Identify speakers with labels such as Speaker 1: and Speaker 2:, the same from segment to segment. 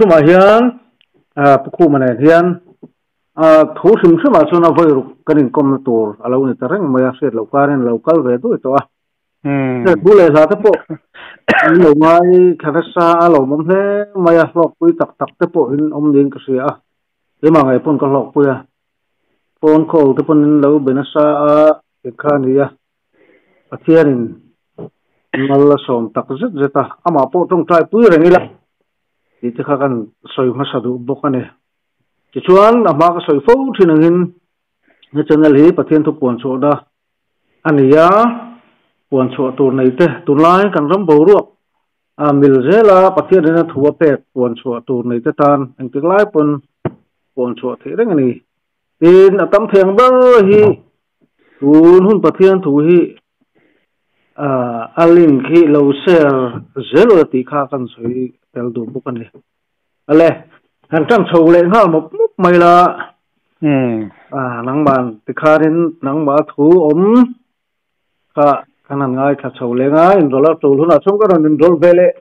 Speaker 1: tumah hian Pu Khuma nen hian thu hrim hrimah chuan a vawi ruk kan inkawmna tur a lo ni ta reng mai a, hriat loh karin a lo kal ve duai tawh a. Thu leh hla te pawh an lo ngai thla nasa a lawmawm hle mai a, hlawkpui tak tak te pawhin awm niin ka hria a, keimah ngei pawn ka hlawkpui a, phone call te pawn in lo be nasa a tih kha a ni a, Pathianin mal a sawm tak zet zet a, amah pawh tawngtai pui reng ila tih te kha kan sawi hmasa duh bawk a ni. Tichuan a hma ka sawi fo thin angin he channel hi Pathian thu puan chhuahna A ni a, puan chhuah tur nei te, tunlai kan ram boruak a mil zel a, Pathian ina thu a pek puan chhuah tur nei te tan engtik lai pawn puan chhuah theih reng a ni. Tin, a tam thei ang ber hi tun hun Pathian thu hi a link hi lo share zel ula tih kha kan sawi tel duh bawk a ni. Ale, han tan chho leh nghal mawp mawp mai la. A, nangman tikhanin nangmah thu awm kha kan han ngaithla chho leng a, inrawlh a tul hunah chuan ka rawn inrawlh ve leh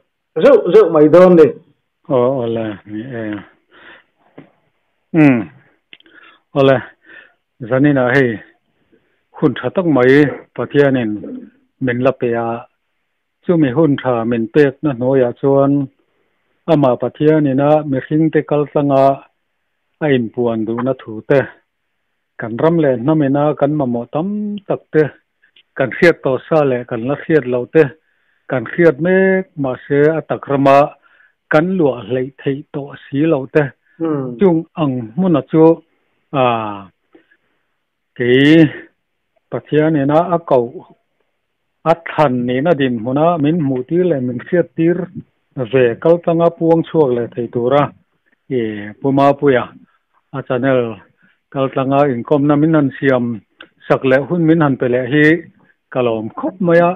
Speaker 1: zeuh zeuh mai dawn ni.
Speaker 2: Aw awle, ni e. Umm, awle, zaninah hei hun tha tak mai Pathianin min la pe a, Chumi hun tha min pekna hnuaiah chuan amah Pathian ina mihringte kaltlanga a inpuan duhna thu te, kan ram leh hnam ina kan mamawh tam tak te, kan hriat tawh sa leh kan la hriat loh te kan hriat mek mahse a tak rama kan luah hleih theih tawh si loh te chung ang hmuna chu kei Pathian ina a koh A thlan nihna dinhmuna min hmuhtir leh min hriattir ve kaltlanga puang chhuak leh thei tura i Pu Mapuia a channel kaltlanga inkawmna min han siam sak leh hun min han pe leh hi ka lawm khawp mai a,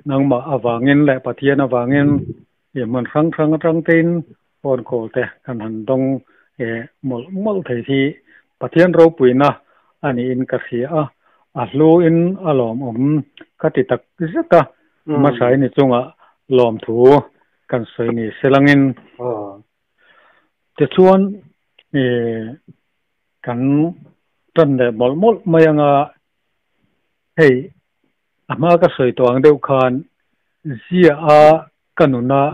Speaker 2: nangmah avangin leh Pathian avangin i hmun hrang hrang atang tein phone call te kan han dawng mawlh mawlh thei hi Pathian ropuina a niin ka hria a, a hluin a lawmawm ka ti tak zet a, hmasa i ni chungah lawmthu kan sawi ni se langin tichuan kan tan leh mawlh mawlh mai anga hei a hma ka sawi tawh ang deuh khan ziah a Ka nuna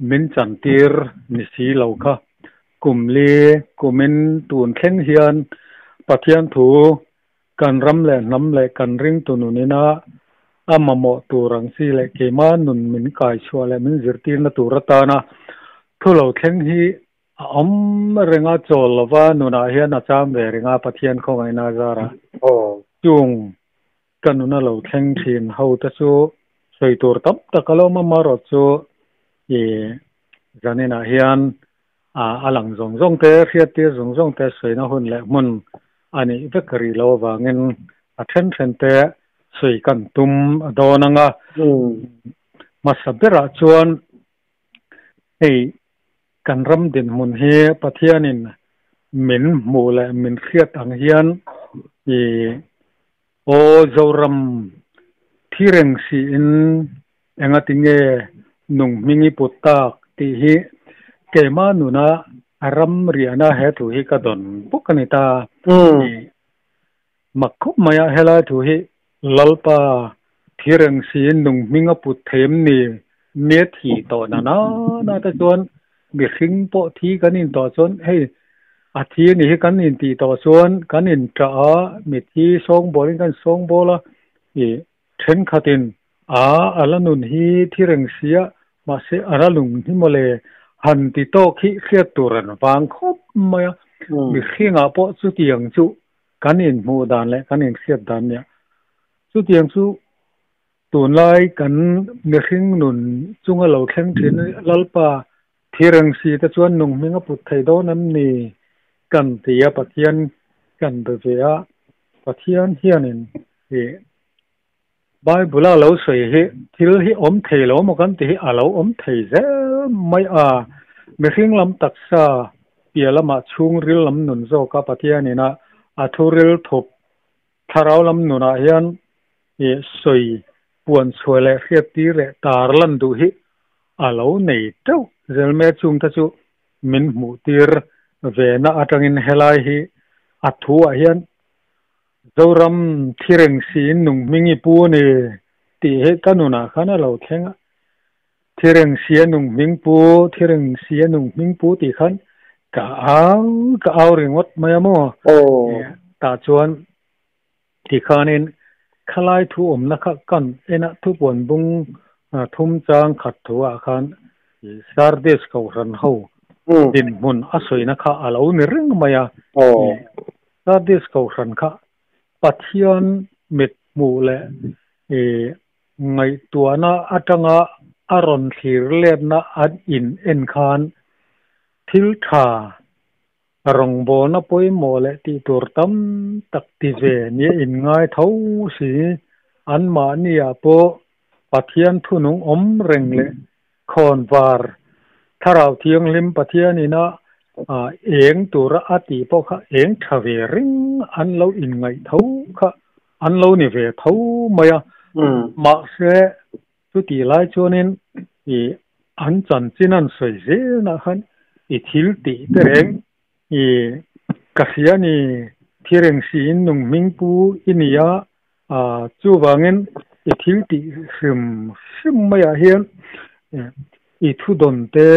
Speaker 2: min chantir ni si lo kha. Kum li kumin tun thleng hian Pathian thu kan ram leh hnam leh kan ringtu nunina a mamawh tur ang chi leh keima nun min kai chhuah leh min zirtirna tur atana thu lo thleng hi a awm reng a, chawl lova nunah hian a cham ve reng a Pathian khawngaihna zarah chung Ka nuna lo thleng thin ho te chu sawi tur tam tak a lo awm a, marawh chu i zaninah hian a lang zawng zawng te, hriattir zawng zawng te sawina hun leh hmun a nih vek rih loh avangin a then then te sawi kan tum a dawn ang a. Hmasa berah chuan hei kan ram dinhmun hi Pathianin min hmuh leh min hriat ang hian i Aw Zoram, thi reng siin engati nge nung hming i put tak tih hi keimah nuna ram riahna he thu hi ka dawn bawk a ni ta. Mak khawp mai a helai thu hi Lalpa thi reng siin nung hming a put thei em ni? Nia thi tawh na na na te chuan mihring pawh thi kan in tawh chuan hei a thi a nih hi kan in tih tawh chuan kan in ṭah a, mithi sawngbawl in kan sawngbawl a, ih thenkhatin a a la nun hi thi reng si a, mahse a la lung hi mawle han ti tawk hi hriat tur an vang khawp mai a, mihringah pawh chutiang chu kan inhmuh dan leh kan inhriat dan nia chutiang chu Tunlai kan mihring nun chunga lo thleng thin Lalpa thireng si te chuan nung hming a put thei dawn em ni? Kan ti a, Pathian kan be ve a, Pathian hianin ih Bible a lo sawi hi thil hi awm thei lo maw kan ti hi a lo awm thei zel mai a, mihring lam taksa piah lamah chhungril lam nun zawka Pathianin a a thuril thup Thlarau lam nunah hian i sawi puan chhuah leh hriattir leh tar lan duh hi a lo nei teuh zel mai a, chungte chu Min hmuh tir ve na atangin helai hi a thu ah hian Zoram thireng siin nung hming i pu a ni tih hi ka nunah khan a lo thleng a. Thireng sia nung hming pu, thireng sia nung hming pu tih khan ka au ka au ringawt mai a maw? Tah chuan tikhanin khalai thu awmna kha kan en a, thupuan bung thum chang khat thu ah khan Sardis Kohhran ho dinhmun a sawina kha a lo ni reng mai a. Sardis Kohhran kha Pathian mit hmuh leh ngaihtuahna atanga a rawn thlir letna an in en khan thil tha rawngbawlna pawimawh leh tih tur tam tak ti ve nia inngai tho si. Anmahniah pawh Pathian thunung awm reng leh khawnvar Thlarau Thianghlim Pathian ina eng tura a tih pawh kha eng tha ve reng an lo inngaih tho kha an lo ni ve tho mai a. Mahse, chutih lai chuanin i an chanchin an sawi zelnah khan i thil tih te reng i ka hria ni, thireng siin nung hming pu i ni a, chuvangin i thil tih hrim hrim maiah hian i thudawn te,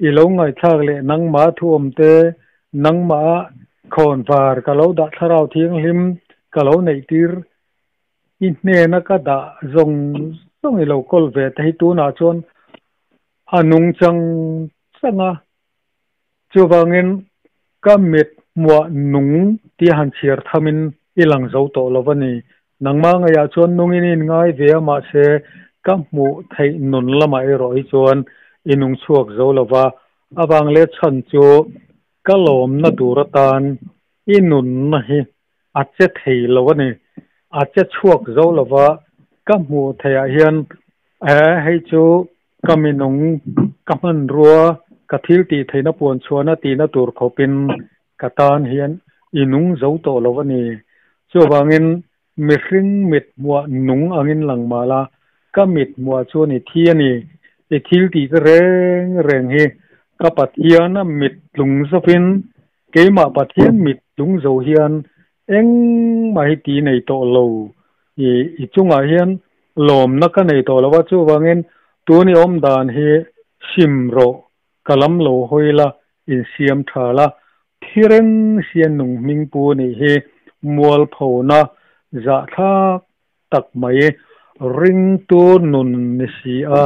Speaker 2: i lo ngaihthlak leh nangmah thuawm te, nangmah khawnvar ka lo dah Thlarau Thianghlim ka lo neih tir i hnena ka dah zawng zawng i lo kawl ve te hi tunah chuan a nung chang chang a. Chuvangin ka mit hmuah nung tia han chhiar thamin i lang zo tawh lo a ni. Nangmah ngaihah chuan nungin i inngai ve a, mahse ka hmuh theih nun lamah erawh hi chuan i nung chhuak zo lo va. Avang leh chhan chu ka lawmna tur atan i nunna hi a che thei lo a ni. A che chhuak zo lo va, ka hmuh theihah hian e hei chu ka minung, ka hmanrua, ka thil tih theihna puan chhuahna tihna tur khawpin ka tan hian i nung zo tawh lo a ni. Chuvangin mihring mit hmuah nung angin lang mah la, ka mit hmuah chuan i thi a ni. I thil tih te reng reng hi ka Pathiana mit tlung zawkin Keimah Pathian mit tlung zo hian engmah hi ti nei tawh lo. I i chungah hian lawmna ka nei tawh lo a, chuvangin tun i awm dan hi sim rawh, ka lam lo hawi la, insiam tha la, thi reng sian nung hming pu nih hi mualphona zahthlak tak mai ringtu nun ni si a,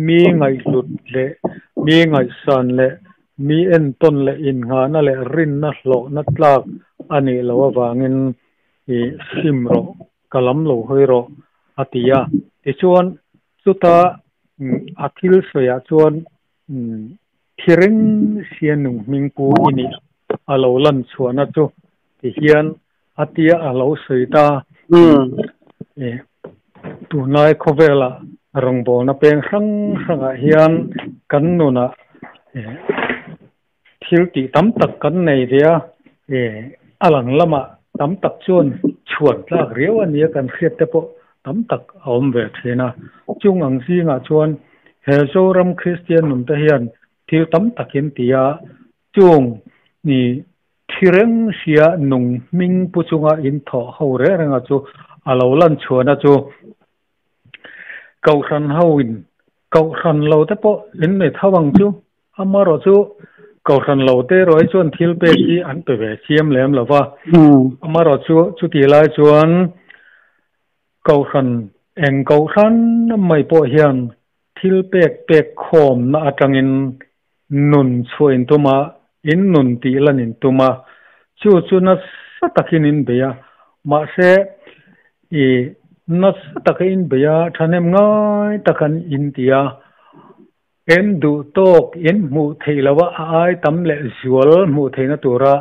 Speaker 2: mi ngaihhlut leh mi ngaihsan leh mi entawn leh innghahna leh rinna hlawhna tlak a nih loh avangin i sim rawh, ka lam lo hawi rawh a ti a. Tichuan, chuta a thil sawiah chuan thi reng sia nung hming pu i nih a lo lan chhuahna chu tihian A tia a lo sawi ta. Tunlai khawvela rawngbawlna peng hrang hrangah hian kan nunah thil tih tam tak kan nei ve a, a lang lamah tam tak chuan chhuan tlak riau a nia kan hriat te pawh tam tak a awm ve thin a. Chung ang zingah chuan he Zoram Kristian nun te hian thil tam takin ti a, chung Thi reng sia nung hming pu chunga in thawh ho reng renga chu a lo lan chhuahna chu Kohhran ho in Kohhran lo te pawh in nei tho ang chu, amaherawh chu Kohhran lo te erawh hi chuan thil pek hi an pe ve chiam lem lo va, amaherawh chu chutih lai chuan Kohhran eng Kohhran mai pawh hian thil pek pek khawmna atangin nun chhuah in tum a, in nun tih lan in tum a, chu chu nasa takin in bei a, mahse i nasa taka in bei a, thahnem ngai takan in ti a, en duh tawk in hmuh theih loh a, a ai tam leh zual hmuh theihna tura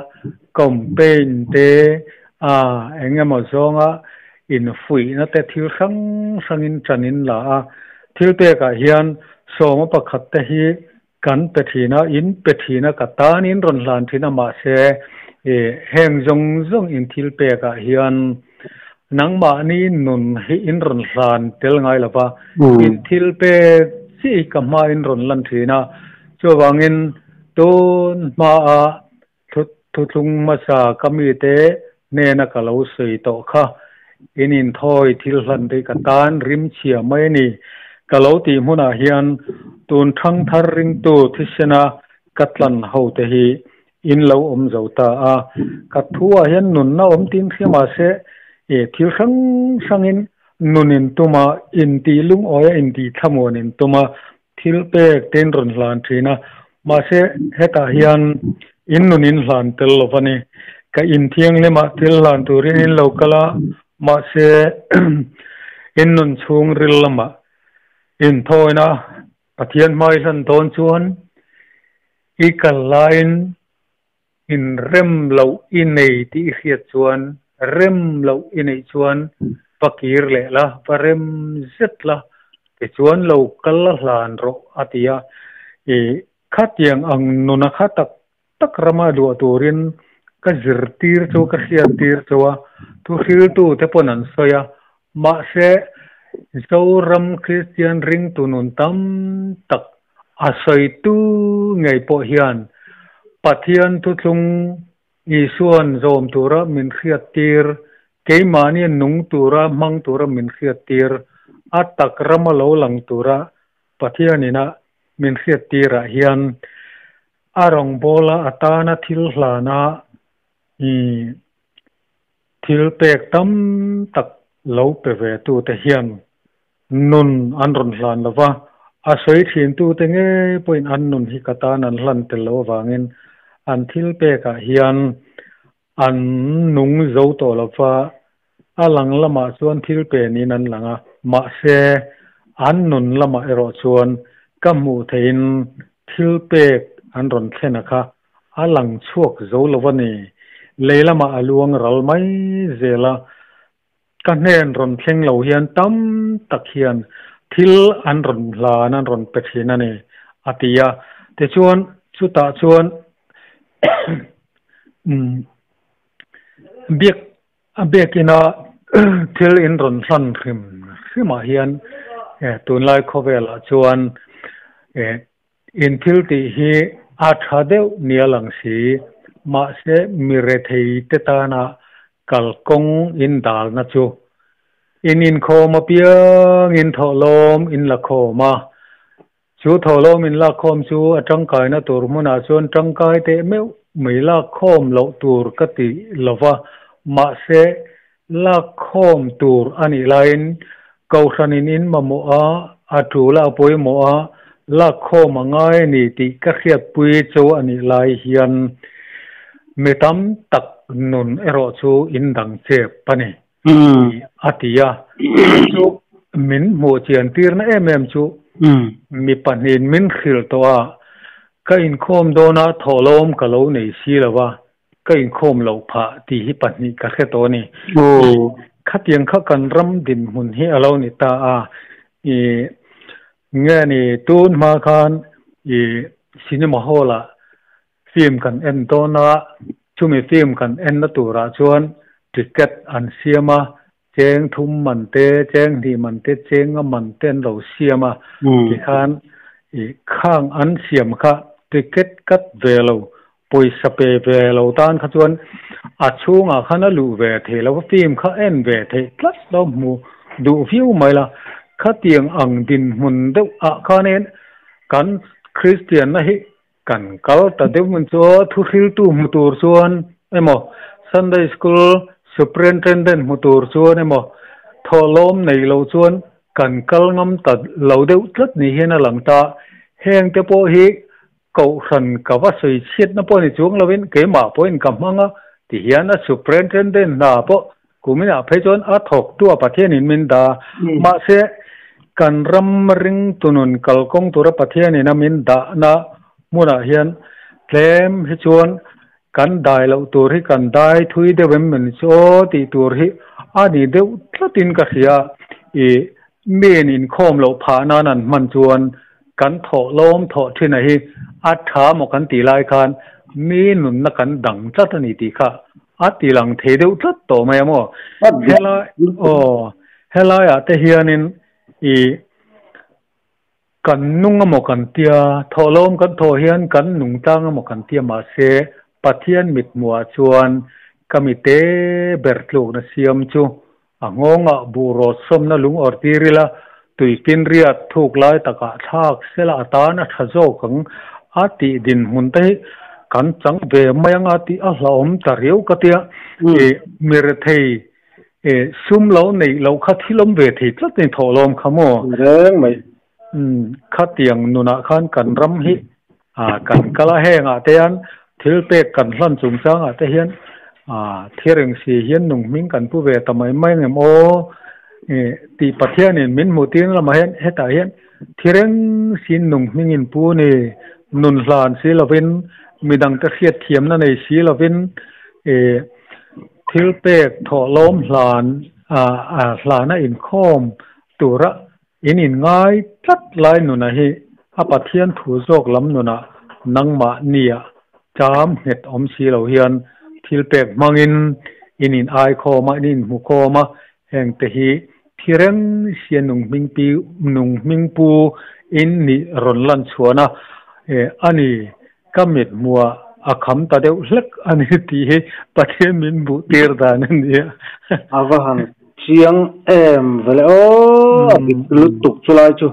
Speaker 2: campaign te a eng emaw zawnga infuihna te thil hrang hrangin ṭan in la a, thil pekah hian sawma pakhat te hi kan pe thin a, in pe thin a, ka tanin rawn hlan thin a, mahse heng zawng zawng in thil pekah hian nangmahni nun hi in rawn hlan tel ngai lo va, in thil pek chiah hi ka hmain rawn lan thin a, chuvangin. Tun hmaa thuthlung hmasa ka mite hnena ka lo sawi tawh kha in inthawi thil hlan te ka tan rim chhia mai a ni. Ka lo tih hmunah hian tun thangthar ringtu thisena ka tlan ho te hi in lo awm zo ta a. Ka thuah hian nunna awm tin hria mahse thil hrang hrangin nun in tum a, intih lungawi a, intih thlamuan in tum a, thil pek te in rawn hlan thin a. Mahse hetah hian in nun in hlan tel lo va ni. Ka inthianghlimah thil hlan turin in lo kal a, mahse in nun chhungril lamah inthawina Pathian hmai hlan dawn chuan i kal laiin in rem loh i nei tih i hriat chuan rem loh i neih chuan va kir leh la, va rem zet la, tichuan lo kal la hlan rawh a ti a. I khatiang ang nuna kha tak tak rama luah turin ka zirtir chu ka hriattir chu a, thuhriltu te pawn an sawi a, mahse Zoram Kristian ringtu nun tam tak a sawitu ngei pawh hian Pathian thuthlung Isuan zawm tura min hriattir, keimahni nung tura hmang tura min hriattir, a tak rama lo lang tura Pathianina min hriattirah hian A rawngbawla atana thil hlana thil pek tam tak lo pe ve tute hian nun an rawn hlan lo va, a sawi thintute ngei pawhin an nun hi ka tan an hlan tel loh avangin an thil pekah hian an nung zo tawh lo va, a lang lamah chuan thil pe niin an lang a, mahse an nun lamah erawh chuan ka hmuh theihin thil pek an rawn thlen a kha a lang chhuak zo lo a ni. Lei lamah a luang ral mai zel a, ka hnen rawn thleng lo hian tam tak hian thil an rawn hlan an rawn pe thin a ni, a ti a. Tichuan chutah chuan Biak a biakina thil in rawn hlan hrim hrimah hian tunlai khawvelah chuan in thil tih hi a tha deuh nia lang si, mahse mi rethei te tana kalkawng in dalna chu in inkhawm apiangin thawhlawm in la khawm a. Chu thawhlawm in lakkhawm chu a tangkaina tur hmunah chuan tangkai teh meuh mai lakkhawm loh tur ka ti lo va, mahse lakkhawm tur a nih laiin Kohhranin in mamawh a, a tul a, a pawimawh a, lakkhawm a ngai a ni tih ka hriatpui chu a nih lai hian mi tam tak nun erawh chu in dang chep a ni. A ti a, chu min hmuh chian tirna em em chu mi pahnihin min hrilh tawh a, ka inkhawm dawna thawhlawm ka lo nei si lo va, ka inkhawm loh phah tih hi pahnih ka hre tawh a ni. Khatiang kha kan ram dinhmun hi a lo ni ta a, i nge ni tun hma khan i cinema hall ah Film kan en dawn a, chumi film kan enna turah chuan ticket an siam a, cheng thum man te, cheng hnih man te, cheng nga man te an lo siam a, tikhan ih khang an siam kha ticket cut ve lo, pawisa pe ve lo tan kha chuan a chhungah khan a luh ve theih lo va, film kha en ve theih tlat lo hmu duh viau mai la, khatiang ang dinhmun deuh ah khanin kan Kristianna hi Kan kal ta deuh hmun chu thuhriltu hmu tur chuan emaw, Sunday School Superintendent hmu tur chuan emaw, thawhlawm nei lo chuan kan kal ngam ta lo deuh tlat ni hian a lang ta. Heng te pawh hi Kohhran ka va sawi chhiatna pawh ni chuang lovin keimah pawhin ka hmang a ti hian a Superintendent hna pawh kuminah phei chuan a thawktu a Pathianin min dah. Mahse, kan ram ringtunun kalkawng tura Pathianin a min dahna hmunah hian tlem hi chuan kan dai loh tur hi kan dai thui deuh em min chu aw tih tur hi a ni deuh tlatin ka hria. I miin inkhawm loh phah nan an hman chuan kan thawh lawm thawh thin a hi a tha maw kan tih lai khan mi nunna kan dang tlat a ni tih kha a ti lang thei deuh tlat tawh mai a maw? Helai aw helaiah te hianin i Kan nung emaw kan tia, thawhlawm kan thawh hian kan nung tlang emaw kan tia mahse Pathian mithmuhah chuan ka mite ber tlukna siam chu a nghawngah buh rawt sawmna lung awrh tir ila, tuifinriat thuk lai takah thlak sela a tan a tha zawk ang a tih dinhmun te hi kan chang ve mai anga tih a hlauhawm ta riau ka tia. Mi rethei sum lo neih loh kha thil awm ve thei tlat ni thawhlawm kha maw?
Speaker 1: Reng mai.
Speaker 2: Khatiang nunah khan kan ram hi kan kal a, hengah te hian thil pek kan hlan chungchangah te hian thireng si hian nung hming kan pu ve ta mai mai ngem aw tih Pathianin min hmuh tir lamah hian hetah hian thireng siin nung hming in pu ni, nun hlan si lovin midangte hriatthiamna nei si lovin thil pek thawhlawm hlan hlana inkhawm tura in inngai tlat lai nuna hi a Pathian thu zawk lam nunah nangmah nia cham nghet awm si lo hian thil pek hmangin in in aikhawm a, in inhmu khawm a, heng te hi thireng sia nung hming pi nung hming pu in nih rawn lan chhuan a, a ni Ka mithmuah a kham ta deuh hlek a ni tih hi Pathian min buh tir dan a ni a.
Speaker 1: A va han chiang em vele aw, a dik lutuk chu lai chu.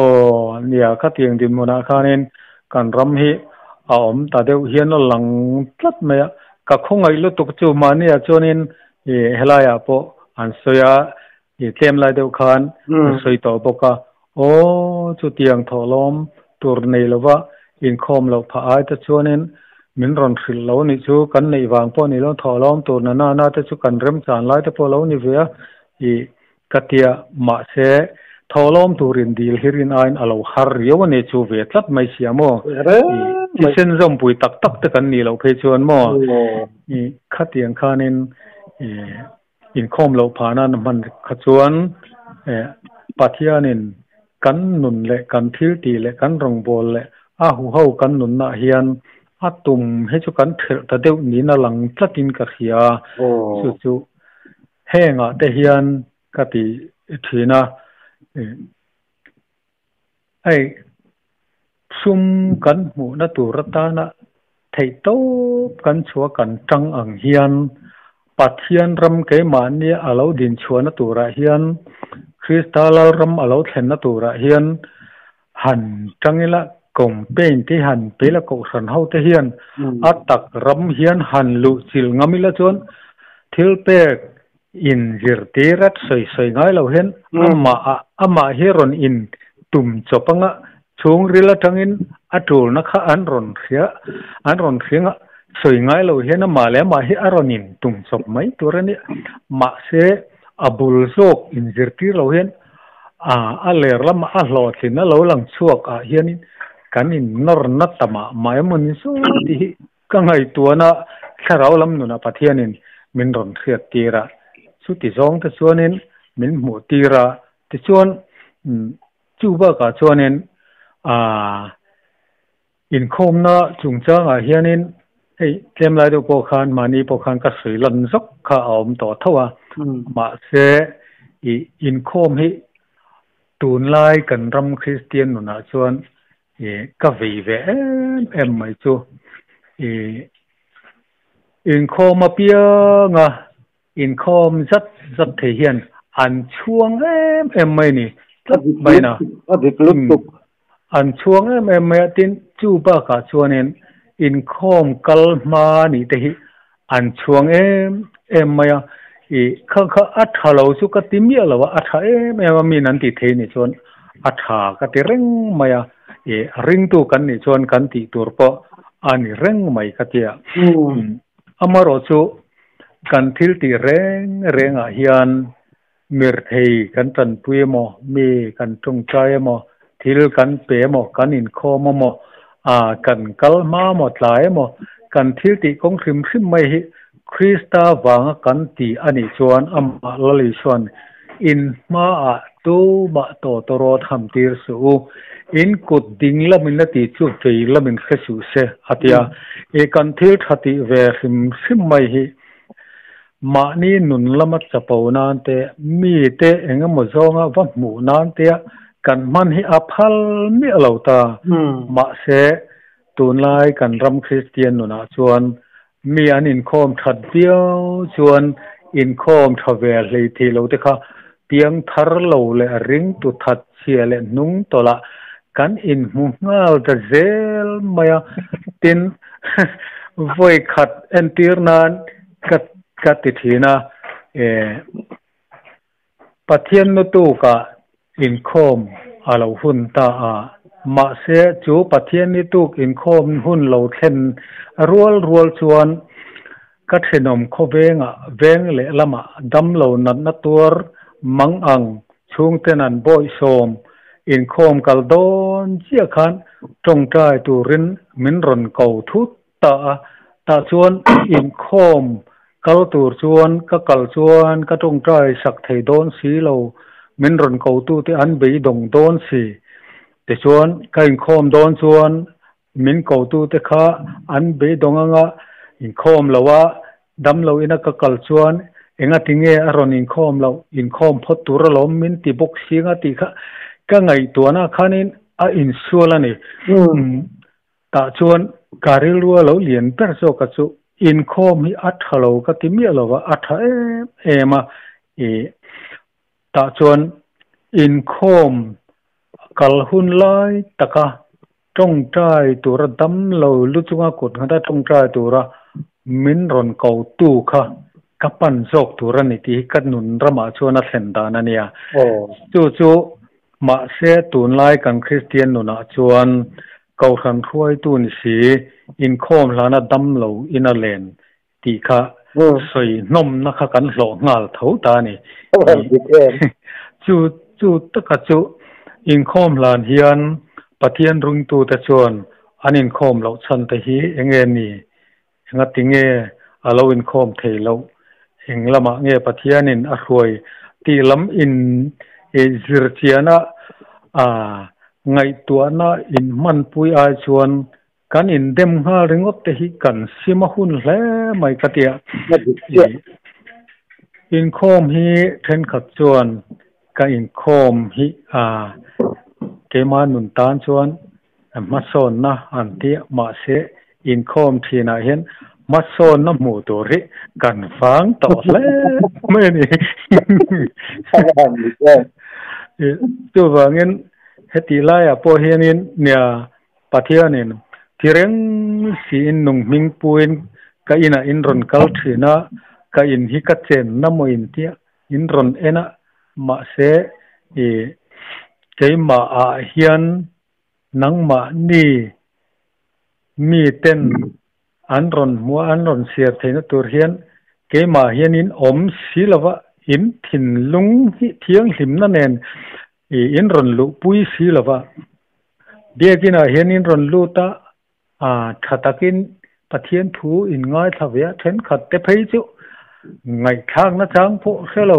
Speaker 2: Aw nia, khatiang dinhmunah khanin kan ram hi a awm ta deuh hian a lang tlat mai a. Ka khawngaih lutuk chu mahniah chuanin helaiah pawh an sawi a, I tlem lai deuh khan a sawi tawh bawk a, Aw, chutiang thawhlawm tur nei lova inkhawm loh phah ai te chuanin min rawn hrilh lo nih chu kan neih vang pawh ni lo, thawhlawm tur na na na te chu kan remchan lai te pawh lo ni ve a, i ka tia, mahse thawhlawm tur in dil hi rin aiin a lo har riau a ni chu ve tlat mai sia maw? I thisen zawmpui tak tak te kan nih loh phei chuan maw? I khatiang khanin i Inkhawm loh phahna na hman kha chuan Pathianin kan nun leh kan thil tih leh kan rawngbâwl leh a huho kan nunnaah hian a tum hi chu kan thelh ta deuh niin a lang tlatin ka hria. Chu chu hengah te hian ka ti thin a. Hei sum kan hmuhna tur atana theihtawp kan chhuah kan tang ang hian Pathian ram keimahni a lo dinchhuahna turah hian Krista Lalram a lo thlenna turah hian han tang ila campaign te han pe ila kohhran ho te hian a tak ram hian han luhchilh ngam ila chuan thil pek Inzirtir at sawi sawi ngai lo hian amah amah hi rawn in tum chawp anga chhungril atangin a tulna kha an rawn hria an rawn hring a, sawi ngai lo hian amah leh amah hi a rawn in tum chawp mai tur a nia. Mahse a bul zawk inzirtir lo hian a a ler lamah a hlawhtlin a lo lang chhuak ah hianin kan in nawr na ta mah mah emawni saw tih hi Ka ngaihtuahna thlarau lam nunah Pathianin min rawn hriat tir a, chuti zawng te chuanin min hmuh tir a, tichuan chu bakah chuanin aah inkhawmna chungchangah hianin hei tlem lai deuh pawh khan mahni pawh khan ka sawi lan zawk kha a awm tawh tho a, mahse ih inkhawm hi tunlai kan ram Kristian nunah chuan I ka vei ve em em mai chu i inkhawm apianga inkhawm zat zat thei hian an chhuang em em mai ni tlat mai na.
Speaker 1: A dik lutuk.
Speaker 2: An chhuang em em mai a, tin chu bakah chuanin inkhawm kal hma nih te hi an chhuang em em mai a, i kha kha a tha lo chu ka ti miah lo a, a tha em em a min an tih thei nih chuan a tha ka ti reng mai a, i ringtu kan nih chuan kan tih tur pawh a ni reng mai ka ti a. Amaherawh chu kan thil tih reng rengah hian mirthei kan tanpui emaw, mi kan tawngtai emaw, thil kan pe emaw, kan inkhawm emaw, aa kan kal hma emaw, tlai emaw, kan thil tih kawng hrim hrim mai hi Krista vanga kan ti a nih chuan amah Lal Isua'n in hmaah tumah tawtawrawt ham tir suh u, in kut ding lamin a ti chu vei lamin hre suh se a ti a. I kan thil tha tih ve hrim hrim mai hi Mahni nun lama chapo nan te, mite eng emaw zawnga va hmuh nan tea Kan hman hi a phal miah lo ta. Mahse, tunlai kan ram Kristian nunah chuan mi an inkhawm that viau chuan inkhawm tha ve hlei thei lo te kha piang thar lo leh ringtu that chhia leh hnung tawlh ah kan inhmu nghal ta zel mai a. Tin, vawi khat entir nan ka ka ti thin a, Pathian nutukah inkhawm a lo hun ta a, mahse chu Pathian nituk inkhawm hun lo thlen rual rual chuan ka thenawm khawvengah veng lehlamah damlo natna tuar mang ang chhungten an bawihsawm inkhawm kal dawn chiah khan tawngtai turin min rawn ko thut ta a, tah chuan inkhawm kal tur chuan ka kal chuan ka tawngtai sak thei dawn si lo, min rawn ko tute an beidawng dawn si. Tichuan ka inkhawm dawn chuan min ko tute kha an beidawng anga inkhawm lo a, dam lo ina ka kal chuan engatinge a rawn inkhawm loh, inkhawm phawt tur alawm min ti bawk si anga tih kha ka ngaihtuahna khanin a insual a ni. Tah chuan ka rilru a lo lian ber zawk a chu inkhawm hi a tha lo ka ti miah lo va, a tha em em a. Ih, tah chuan inkhawm kal hun lai taka tawngtai tura dam lo lu chunga kut nghata tawngtai tura min rawn ko tu kha ka pan zawk tur a ni tih hi ka nun ramah chuan a thlen dan a nia. Chu chu Mahse, tunlai kan Kristian nunah chuan Kohhran hruaitu ni si, inkhawm hlana dam lo in a len tih kha sawi hnawmna kha kan hlawh nghal tho ta a ni. Chu chu taka chu inkhawm hlan hian Pathian ringtute chuan an inkhawm loh chhan te hi enge ni? Engatinge a lo inkhawm thei loh? Eng lamah nge Pathianin a hruai tih lam in zirchiana ngaihtuahna inhmanpui ai chuan kan indem nghal ringawt te hi kan sim a hun hle mai ka ti a. Inkhawm hi thenkhat chuan ka inkhawm hi keimah nun tan chuan Hmasawnna an ti a, mahse inkhawm thinah hian hmasawnna hmuh tur hi kan vang tawh hle mai a ni. Chuvangin hetih laiah pawh hianin nia Pathianin thi reng siin nung hming puin ka inah in rawn kal thin a, ka in hi ka chenna maw in tia in rawn en a, mahse i keimah ah hian nangmahni mi ten an rawn hmuh a, an rawn share theihna tur hian keimah hian in awm si lova, in thinlung hi thianghlimna nen i in rawn luhpui si lova, biakinah hian in rawn lut a, A tha takin Pathian thu in ngaithla ve a, thenkhat te phei chu ngaihthlakna chang pawh hre lo,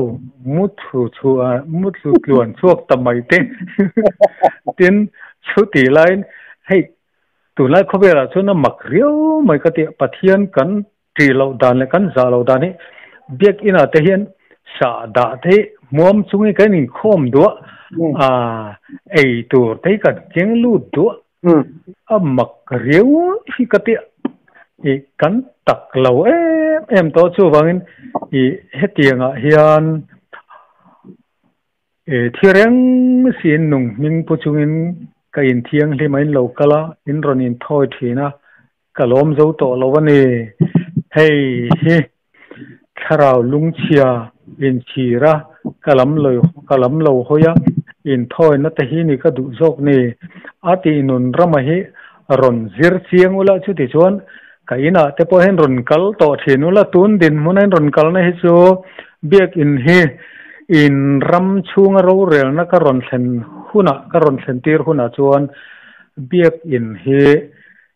Speaker 2: mu thu chu a mu thlu tluan chhuak ta mai te. Tin, chuti laiin hei tunlai khawvelah chuan a mak riau mai ka ti a, Pathian kan ṭih loh dan leh kan zah loh dan hi biakinah te hian sah dah te hi hmuam chungin kan inkhawm duh a, ei tur te hi kan keng lut duh a. A mak riau hi ka ti a, ih kan tak lo em em tawh chuvangin ih hetiangah hian ih thi reng siin nung hming pu chungin ka inthianghlim a in lo kal a, in rawn inthawi thin a, Ka lawm zo tawh lo a ni. Hei hi thlarau lungchhia inchhir a, ka lam lo ka lam lo hawi a, inthawina te hi ni ka duh zawk ni. A tih nun rama hi rawn zir chiang ula chuti chuan ka inah te pawh hian rawn kal tawh thin ula, tun dinhmuna in rawn kalna hi chu biakin hi in ram chhunga rorelna ka rawn thlen hunah ka rawn thlen tir hunah chuan biakin hi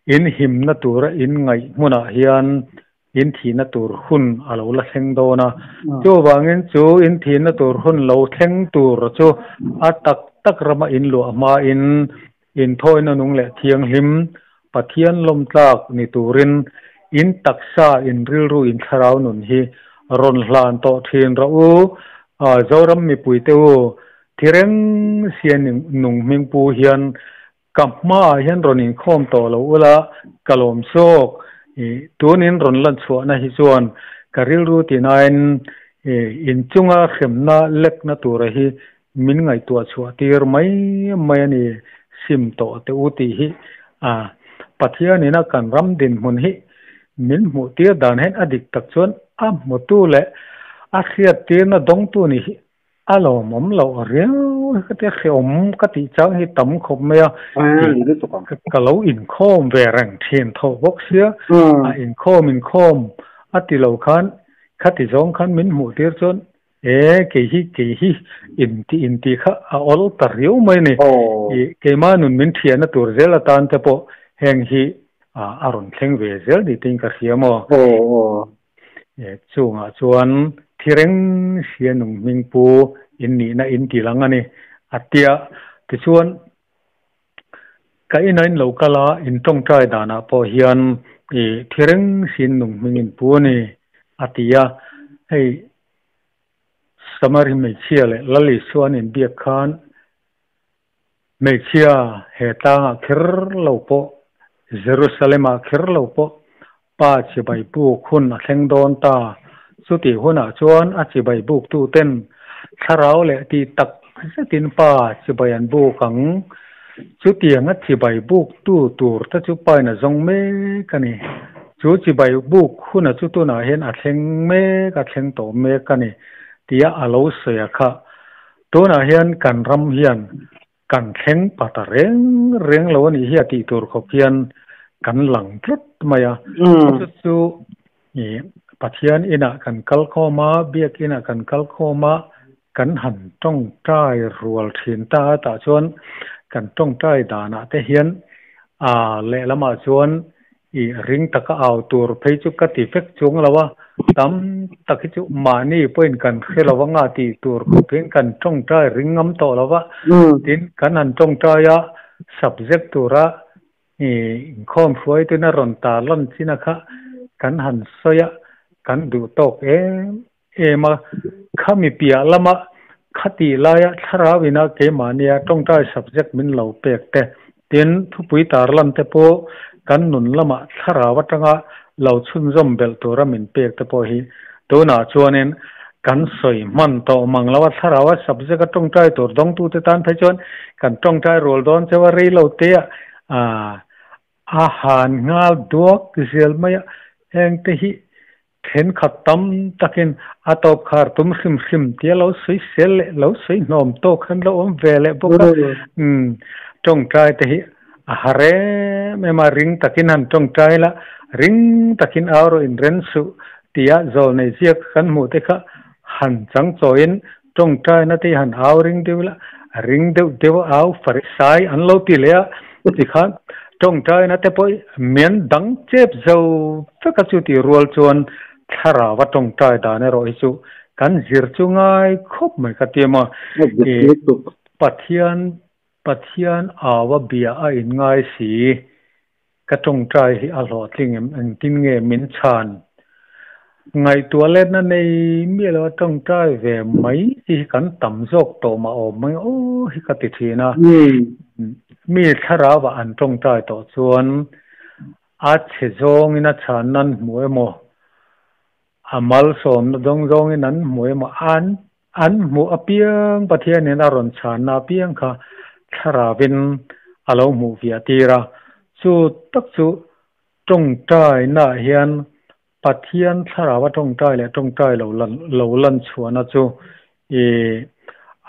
Speaker 2: In himna tura in ngaih hmunah hian in thihna tur hun a lo la thleng dawn a. Chuvangin chu in thihna tur hun lo thleng tur chu a tak tak rama in luah hmain inthawina nung leh thianghlim, Pathian lawmtlak ni turin in taksa, in rilru, in thlarau nun hi rawn hlan tawh thin rawh u. Zoram mipuite u, Thireng sian nung hming pu hian ka hmaah hian rawn inkhawm tawh lo ula ka lawm zawk. Tunin rawn lan chhuahna hi chuan ka rilru tihnain inchunga hremna lekna tura hi min ngaihtuah chhuah tir mai mai a ni sim tawh teh u tih hi Pathianina kan ram dinhmun hi min hmuh tir dan hian a dik tak chuan a hmutu leh a hriat tirna dawngtu nih hi a lawmawm loh riau hi ka tia hrehawm ka tih chang hi tam khawp mai a, ka lo inkhawm ve reng thin tho bawk sia, a inkhawm inkhawm a ti lo khan khati zawng khan min hmuh tir chuan e kei hi kei hi inti inti kha a awl ta riau mai a ni. Keimah nun min thiahna tur zel atan te pawh heng hi a rawn thleng ve zel ni tiin ka hria maw. Chungah chuan thireng sia nung hming pu in nihna in ti lang a ni a tia. Tichuan ka ina in lo kal a, in tawngtai danah pawh hian thireng siin nung hming in pu a ni a ti a. Hei Samari hmeichhia leh Lal Isua an inbiak khan Hmeichhia he tlangah kher lo pawh, Jerusalem-ah kher lo pawh Pa chibai buk hun a thleng dawn ta. Chutih hunah chuan a chibai buktuten thlarau leh tih tak zetin Pa chibai an buk ang. Chutianga chibai buktu tur te chu Pain a zawng mek a ni. Chu chibai buk huna chu tunah hian a thleng mek, a thleng tawh mek a ni tia a lo sawi a kha. Tunah hian kan ram hian kan thleng pa ta reng reng lo a nih hi a tih tur khawp hian kan lang tlat mai a. Chu chu Pathian inah kan kal khawm a, biak inah kan kal khawm a, kan han tawngtai rual thin ta a, tah chuan kan tawngtai danah te hian lehlamah chuan I ring taka au tur phei chu ka ti vek chuang lo a, tam tak hi chu mahni pawhin kan hre lo anga tih tur khawpin kan tawngtai ring ngam tawh lo va. Tin, kan han tawngtai a, subject tura i inkhawm hruaituna rawn tarlan chin a kha kan han sawi a, kan duh tawk em em a. Khami piah lama khatih laia thlarau ina keimahnia tawngtai subject min lo pek te, tin thupui tarlan te pawh kan nun lamah thlarau atanga lo chhunzawm belh tura min pek te pawh hi tunah chuanin kan sawi hman tawh mang lo a, thlarau a subject a tawngtai tur dawngtute tan phei chuan kan tawngtai rual dawn cheu a, rei lo te ah a han nghal duak zel mai a, heng te hi Thenkhat tam takin a tawp khar tum hrim hrim tia lo sawi sel leh lo sawi hnawm tawk khan lo awm ve leh bawk a. Tawngtai te hi a har em em a, ring takin han tawngtai la, ring takin au rawh inren suh tia zawlnei ziak kan hmuh te kha han chang chawiin tawngtaina te hi han au ring deuh la, ring deuh deuh a au farisai an lo ti leh a, tikhan tawngtaina te pawh mian dang chep zo vek a chu tih rual chuan thlarau a tawngtai dan erawh hi chu kan zir chu ngai khawp mai ka ti maw. Pathian Pathian au a bia a inngai si. Ka tawngtai hi a hlawhtling em? Engtin nge min chhan? Ngaihtuah letna nei miah lo a tawngtai ve mai chi hi kan tam zawk tawh mah awm mai aw hi ka ti thin a. Mi thlarauah an tawngtai tawh chuan a chhe zawngin a chhan nan hmu emaw, a malsawmna zawng zawngin an hmu emaw, an An hmuh apiang Pathianin a rawn chhanna apiang kha thlarauin a lo hmuh viah tir a. Chu tak chu tawngtainaah hian Pathian thlarau a tawngtai leh tawngtai lo lan lo lan chhuahna chu i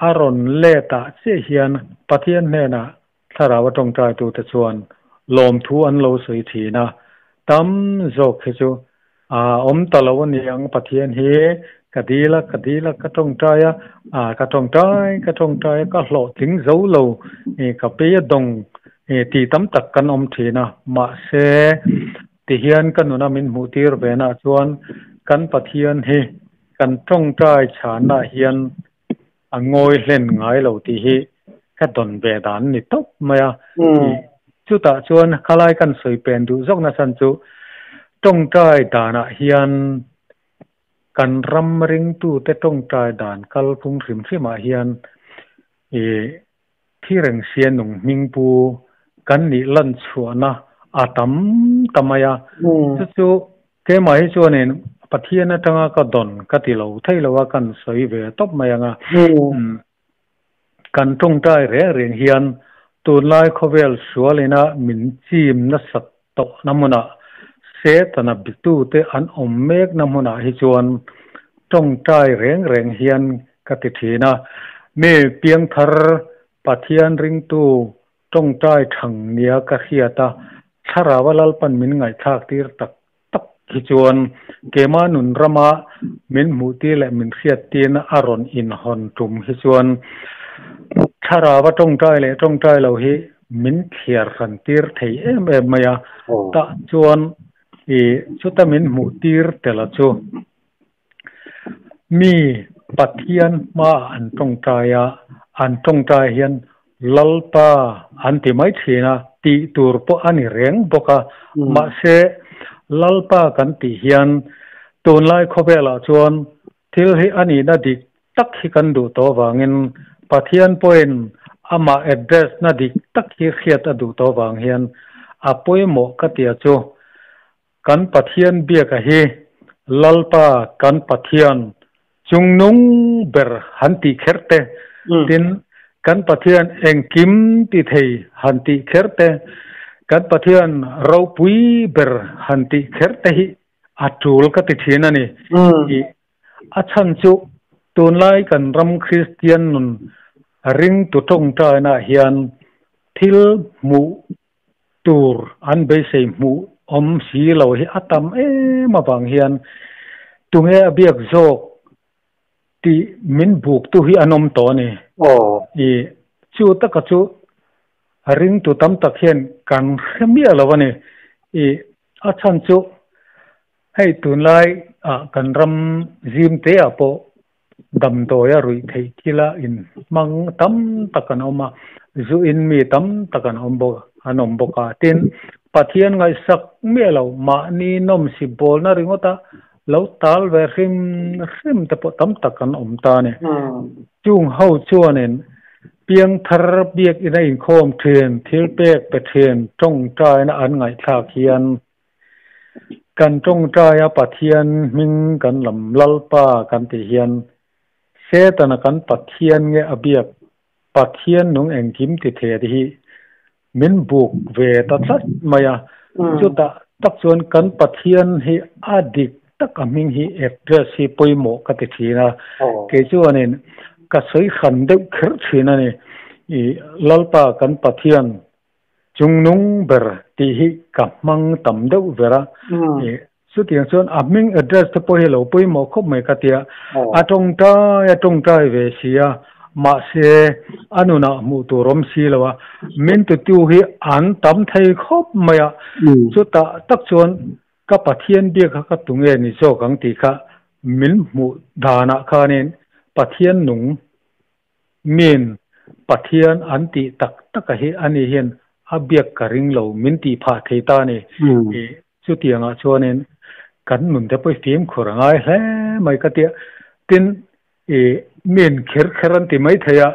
Speaker 2: a rawn let ah chiah hian Pathian hnenah thlarau a tawngtaitute chuan lawmthu an lo sawi thin a. Tam zawk hi chu A awm ta lo a niang, Pathian hi ka dil a, ka dil a, ka tawngtai a, a ka tawngtai, ka tawngtai a, ka hlawhtling zo lo, ka pei a dawng tih tam tak kan awm thin a. Mahse, tihian ka nuna min hmuh tir ve nah chuan kan Pathian hi kan tawngtai chhanah hian a ngawi hlen ngai lo tih hi ka dawn ve dan a ni tawp mai a. Chutah chuan khalai kan sawi pen duh zawk nachhan chu tawngtai danah hian kan ram ringtute tawngtai dan kalphung hrim hrimah hian I thi reng sia nung hming pu kan nih lan chhuahna a tam ta mai a. Chu chu keimah hi chuanin Pathian atanga ka dawn ka ti lo thei lo a, kan sawi ve tawp mai ang a. Kan tawngtai reng reng hian tunlai khawvel sualina min chim nasat tawhna hmunah Setana bitute an awm mekna hmunah hi chuan tawngtai reng reng hian ka ti thin a. Mi piangthar Pathian ringtu tawngtai thang nia ka hriat a, Thlarau a Lalpan min ngaihthlak tir tak tak hi chuan keimah nun rama min hmuh tir leh min hriat tirna a rawn inhawn tum hi chuan Thlarau a tawngtai leh tawngtai lo hi min thliar hran tir thei em em mai a. Tah chuan i chuta min hmuh tir tel a chu mi Pathian hmaah an tawngtai a, an tawngtai hian Lalpa an ti mai thin a, tih tur pawh a ni reng bawk a. Mahse, Lalpa kan tih hian tunlai khawvelah chuan thil hi a nihna dik tak hi kan duh tawh avangin Pathian pawhin amah address na dik tak hi hriat a duh tawh avang hian a pawimawh ka tia chu Kan Pathian biaka hi Lalpa kan Pathian chungnung ber han tih kher te, tin kan Pathian engkim ti thei han tih kher te, kan Pathian ropui ber han tih kher te hi a tul ka ti thin a ni. I a chhan chu tunlai kan ram Kristian nun ringtu tawngtainaah hian thil hmuh tur an beisei hmuh awm si lo hi a tam em avang hian tunge a biak zawk tih min buktu hi an awm tawh a ni. I chu taka chu ringtu tam tak hian kan hre miah lo a ni. I a chhan chu hei tunlai ah kan ram zim te ah pawh Damdawi a ruih theih thila inhmang tam tak an awm a, zu in mi tam tak an awm bawk an awm bawk a. Tin, Pathian ngaihsak miah lo, mahni nawmsi bawlna ringawta lo tal ve hrim hrim te pawh tam tak an awm ta a ni. Chung ho chuanin piangthar biakina inkhawm thin, thilpek pe thin, tawngtaina an ngaihthlak hian Kan tawngtaia Pathian hming kan lam Lalpa kan tih hian Setana kan Pathian nge a biak Pathian nung engkim ti thei te hi min buk ve ta tlat mai a. Chutah tak chuan kan Pathian hi a dik tak a hming hi address hi pawimawh ka ti thin a. Kei chuanin ka sawi hran deuh kher thin a ni. I Lalpa kan Pathian Chungnung ber tih hi ka hmang tam deuh ver a, chutiang chuan a hming address te pawh hi lo pawimawh khawp mai ka tia, a tawngtai a tawngtai ve si a, mahse a nunah hmuh tur awm si lo a, min tutu hi an tam thei khawp mai a, chutah tak chuan ka Pathian biak kha ka tu nge ni zawk ang tih kha min hmuh danah khanin Pathian nung Min, Pathian an tih tak tak a hi ani hian a biak ka ring lo min tih phah thei ta a ni. I chutiangah chuanin kan nun te pawh i fimkhur a ngai hle mai ka tia. Tin, i min kher kher an ti mai thei a,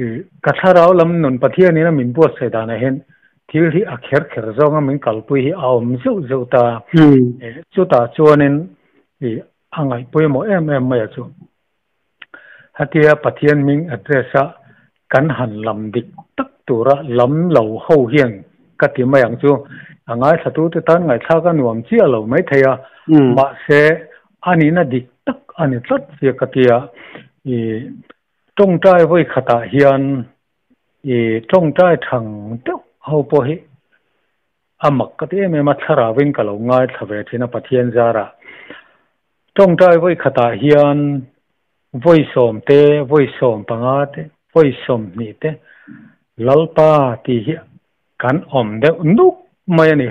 Speaker 2: i ka thlarau lam nun Pathianin a min buatsaih danah hian thil hi a kher kher zawnga min kalpui hi a awm zeuh zeuh ta. Chutah chuanin i a ngaih pawimawh em em mai a chu. Hetia Pathian hming address a kan han lam dik tak tura lam lo ho hian ka ti mai ang chu. A ngaithlatute tan ngaihthlak a nuam chiah lo mai thei a, mahse a nihna dik tak a ni tlat sia ka ti a. I tawngtai vawi khatah hian i tawngtai thang deuh ho pawh hi A mak ka ti em em a, thlarauin ka lo ngaithla ve thin a Pathian zarah. Tawngtai vawi khatah hian vawi sawm te, vawi sawm panga te, vawi sawmhnih te Lalpa tih hi kan awm deuh nuk mai a ni.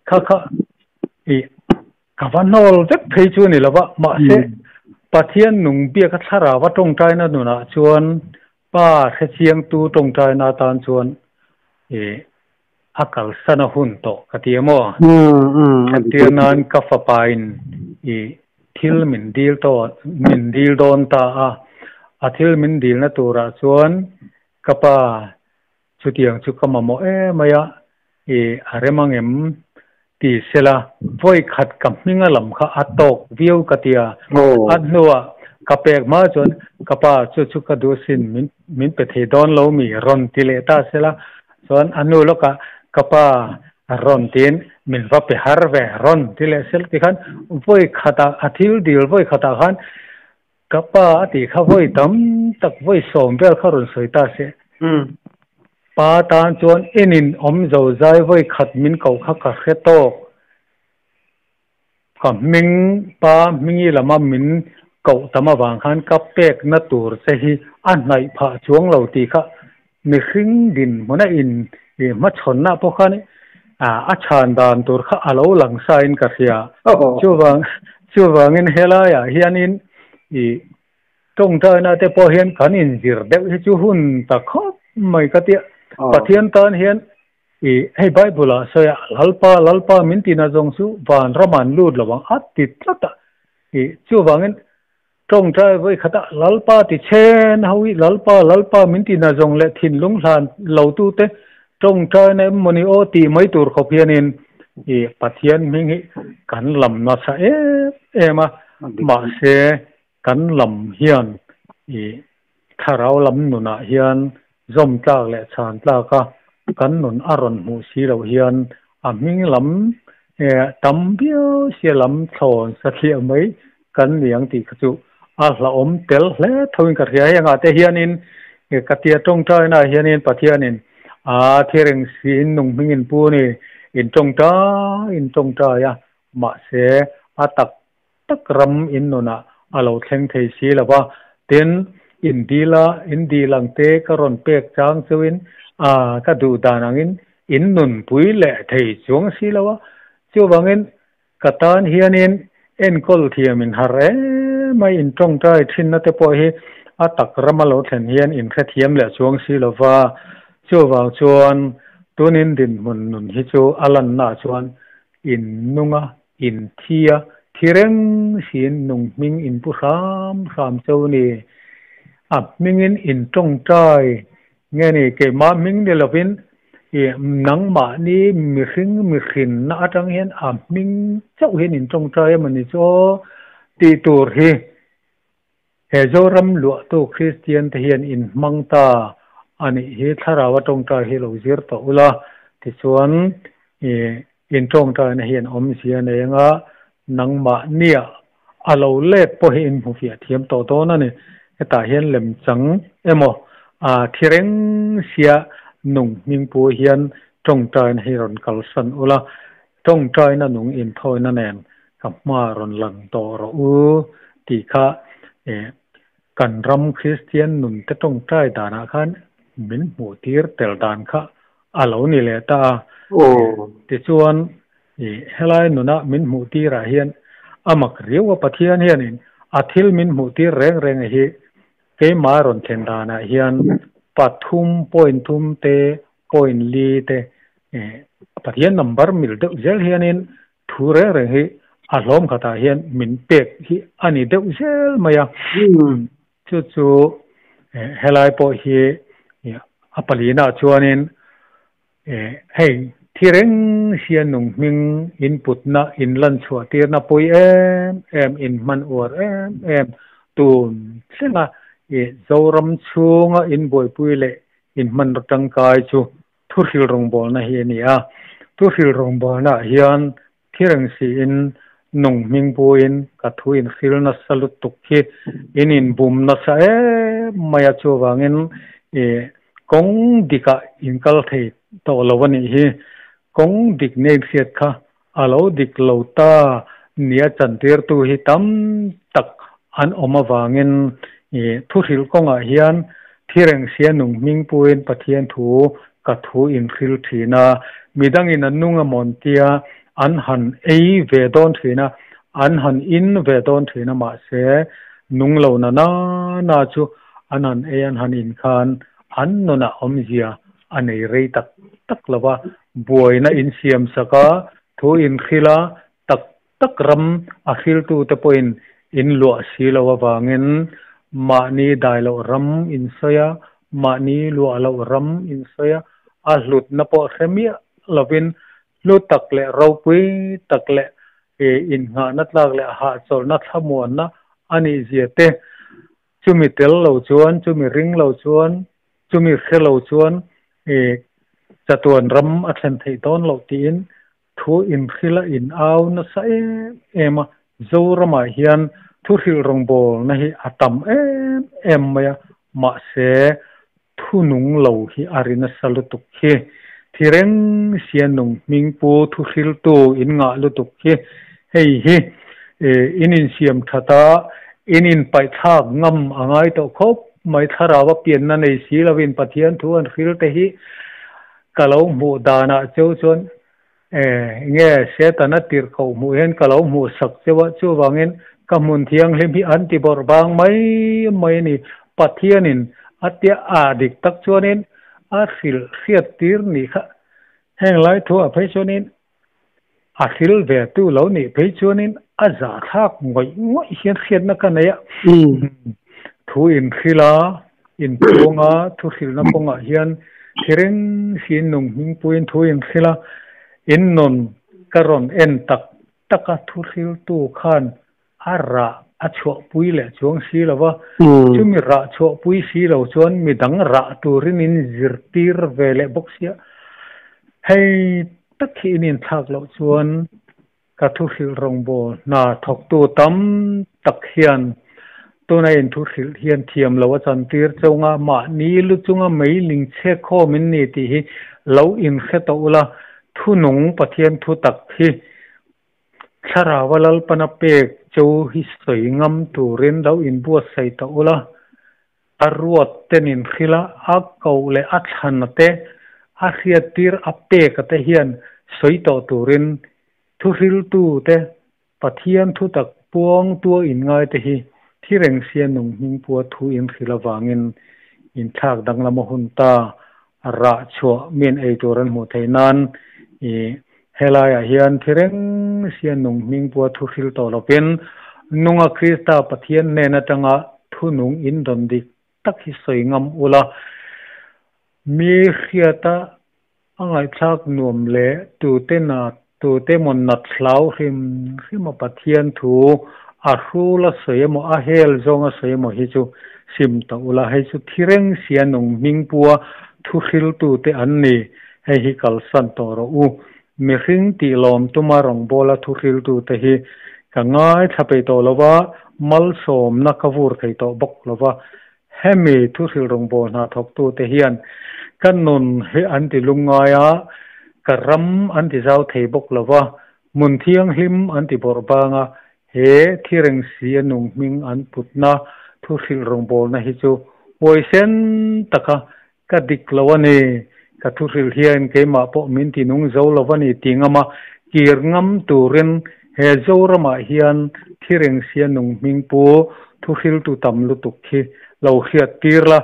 Speaker 2: Kha kha i ka va hnawl vek phei chu a ni lo va, mahse Pathian nung biaka thlarau a tawngtaina nunah chuan Pa hrechiangtu tawngtaina atan chuan i A kalsan a hun tawh ka ti em aw? Entir nan ka fapa in i thil min dil tawh min dil dawn ta a, A thil min dilna turah chuan ka pa chutiang chu ka mamawh em mai a, i a rem ang em ti sela vawi khat ka hminga lam kha a tawk viau ka ti a. A hnuah ka pek hma chuan ka pa chu chu ka duh sin min min pe thei dawn lo mi rawn ti leh ta sela chuan a hnu lawkah ka pa rawn tiin min va pe har ve rawn ti leh sela tikhan vawi khatah a thil dil vawi khatah khan Ka pa a tih kha vawi tam tak vawi sawm vel kha rawn sawi ta se. Pa tan chuan enin awm zo zai vawi khat min koh kha ka hre tawk. Ka hming pa hmingi lama min koh tam avang khan ka pekna tur che hi a hnaih phah chuang lo tih kha mihring dinhmuna in hmachhawnna pawh khan a chhan dan tur kha a lo lang sain ka hria. Chuvang chuvangin helaiah hianin i tawngtaina te pawh hian kan inzir deuh hi chu hun ta khawp mai ka tia. Pathian tan hian i hei Bible ah sawi a Lalpa Lalpa min tina zawng chu vanram an lut lo ang a ti tlat a. I chuvangin Tawngtai vawi khatah Lalpa ti chen ho hi Lalpa Lalpa min ti na zawng leh thinlung hlan lo tute tawngtaina em mawni aw tih mai tur khawp hianin i Pathian hming hi kan lam nasa em em a, mahse kan lam hian i thlarau lam nunah hian zawm tlak leh chhan tlak a kan nun a rawn hmuh si loh hian a hming lam tam viau sia lam thlawn satliah mai kan ni ang tih kha chu a hlauhawm tel hle thoin ka hria. Hengah te hianin ka tia tawngtainaah hianin Pathianin a thireng siin nung hmingin pu ni in tawngtai in tawngtai a, mahse a tak tak ram in nunah a lo thleng thei si lo va. Tin, in dila in dil ang te ka rawn pek chang chuin a ka duh dan angin in nunpui leh thei chuang si lo a. Chuvangin Ka tan hianin enkawl thiam in har em mai, in tawngtai thinna te pawh hi a tak rama lo thlen hian in hrethiam leh chuang si lo va, chuvang chuan tunin dinhmun nun hi chu a lannaah chuan in nung a, in thi a, thi reng siin nung hming in pu hram hram cheu ni. A hmingin in tawngtai Nge ni, keimah hming ni lovin i nangmahni mihring mihrinna atang hian a hming chauh hian in tawngtai emaw ni chu aw tih tur hi he Zoram luahtu Kristian te hian in hmang ta a nih hi thlarau a tawngtai hi lo zir tawh ula tichuan i in tawngtaina hian awmzia nei anga nangmahnia A lo let pawh hi in hmu fiah thiam tawh dawn a ni. Hetah hian lemchang emaw thi reng sia nung hming pu hian tawngtaina hi rawn kalsan ula, tawngtaina nung inthawina nen ka hma rawn lang tawh rawh u tih kha kan ram Kristian nunte tawngtai danah khan min hmuh tir tel dan kha a lo ni leh ta a. Tichuan I helai nuna min hmuh tirah hian a mak riau a, Pathian hianin a thil min hmuh tir reng reng hi keimah rawn thlen danah hian pathum point thum te point li te Pathian number mil deuh zel hianin thu reng reng hi a hlawm khatah hian min pek hi a ni deuh zel mai a. Chu chu helai pawh hi a palinah chuanin Hei, thi reng hian nung hming in putna, in lan chhuah tirna pui em em, in hman uar em em tun thlenga i Zoram chhunga in buaipui leh in hman tangkai chu thuhril rawngbawlna hi a ni a. Thuhril rawngbawlnaah hian thi reng siin nung hming puin ka thu in hril nasa lutuk hi in inbum nasa em mai a, chuvangin i kawng dikah in kal thei tawh lo a nih hi. Kawng dik nei hriat kha a lo dik lo ta nia chantirtu hi tam tak an awm avangin i thuhrilh kawngah hian thi reng sia nung hming puin Pathian thu ka thu in hril thin a, midangin an nung amawn tia an han ei ve dawn thin a, an han in ve dawn thin a, mahse nung lo na na na chu an han ei an han in khan an nunah awmzia a nei rei tak tak lo va, buaina in siam sak a, thu in hril a, tak tak ram a hriltute pawhin in luah si lo avangin Mahni dai loh ram in sawi a, mahni luah loh ram in sawi a, a hlutna pawh hre miah lovin hlu tak leh ropui tak leh innghahna tlak leh hahchawlhna thlamuanna a nih zia te, chumi tel lo chuan, chumi ring lo chuan, chumi hre lo chuan chatuan ram a thlen theih dawn loh tiin Thu inhrilh a in au nasa em em a, Zoramah hian thu hrilh rawngbawlna hi a tam em em mai a, mahse thu nung lo hi a ri nasa lutuk hi. Thi reng sia nung hming pu thu hriltu in ngah lutuk hi, hei hi in insiam that a, in inpaihthlak ngam a ngai tawh khawp mai, thlarau a pianna nei si lovin Pathian thu an hril te hi Ka lo hmuh danah cheu chuan e nge Setana tirh koh hmuh hian ka lo hmuh sak cheu a, chuvangin ka hmun thianghlim hi an ti bawrh bang mai mai a ni. Pathianin a tia a dik tak chuanin a hrilh hriat tir nih kha. Heng lai thu ah phei chuanin a hril ve tu lo nih phei chuanin a zahthlak ngawih ngawih hian hriatna ka nei a. Thu inhrilh a, inpuang a, thu hrilhna kawngah hian thi reng siin nung hmingpuiin thu inhrilh a, innawn ka rawn en tak tak a, thu hriltu khan a rah a chhuahpui leh chuang si lo va, chumi rah chhuahpui si lo chuan midang rah turin in zirtir ve leh bawk sia. Hei tak hi in inthlak loh chuan ka thuhrilh rawngbâwl hna thawktu tam tak hian tuna in thuhrilh hian thiam lo a chantir chunga mahni lu chunga meiling chhek khawm in ni tih hi lo inhre tawh ula, thunung Pathian thu tak hi Thlarau a Lalpana pek chu hi sawi ngam turin lo inbuatsaih tawh ula, a ruat ten inhrilh a, a koh leh a thlan a te, a hriattir a pek a te hian sawi tawh turin thuhriltu te, Pathian thutak puangtua inngai te hi thi reng sia nung hmingpua thu inhrilh avangin inthlak danglam a hun ta. Rah chhuah min ei tur an hmuh theih nan i helaiah hian thi reng sia nung hming pua thu hril tawh lovin nunga Krista Pathian hnen atanga thu nung in dawn dik tak hi sawi ngam ula, mi hriata a ngaihthlak nuam leh tute na tute emaw nat hlau hrim hrim a Pathian thu a hrul a sawi emaw a hel zawng a sawi emaw hi chu sim ta ula, hei chu thi reng sia nung hming pua thu hriltute an ni, hei hi kalsan tawh rawh u. Mihring tih lawm tuma rawngbawla thu hriltute hi ka ngaithla peih tawh lo va, malsawmna ka vur thei tawh bawk lo va, Hemi thuhrilh rawngbâwl hna thawktute hian ka nun hi an ti lungngai a, ka ram an ti zau thei bawk lo va, hmun thianghlim an ti bawrh bang a, he thireng si a nung hming an putna thuhrilh rawngbâwlna hi chu huaisen taka ka dik lo a ni, ka thuhrilh hian keimah pawh min ti nung zo lo a ni ti ngam a, kir ngam turin he Zoramah hian thireng sia nung hming pu thuhriltu tam lutuk khi lo hriat tir la,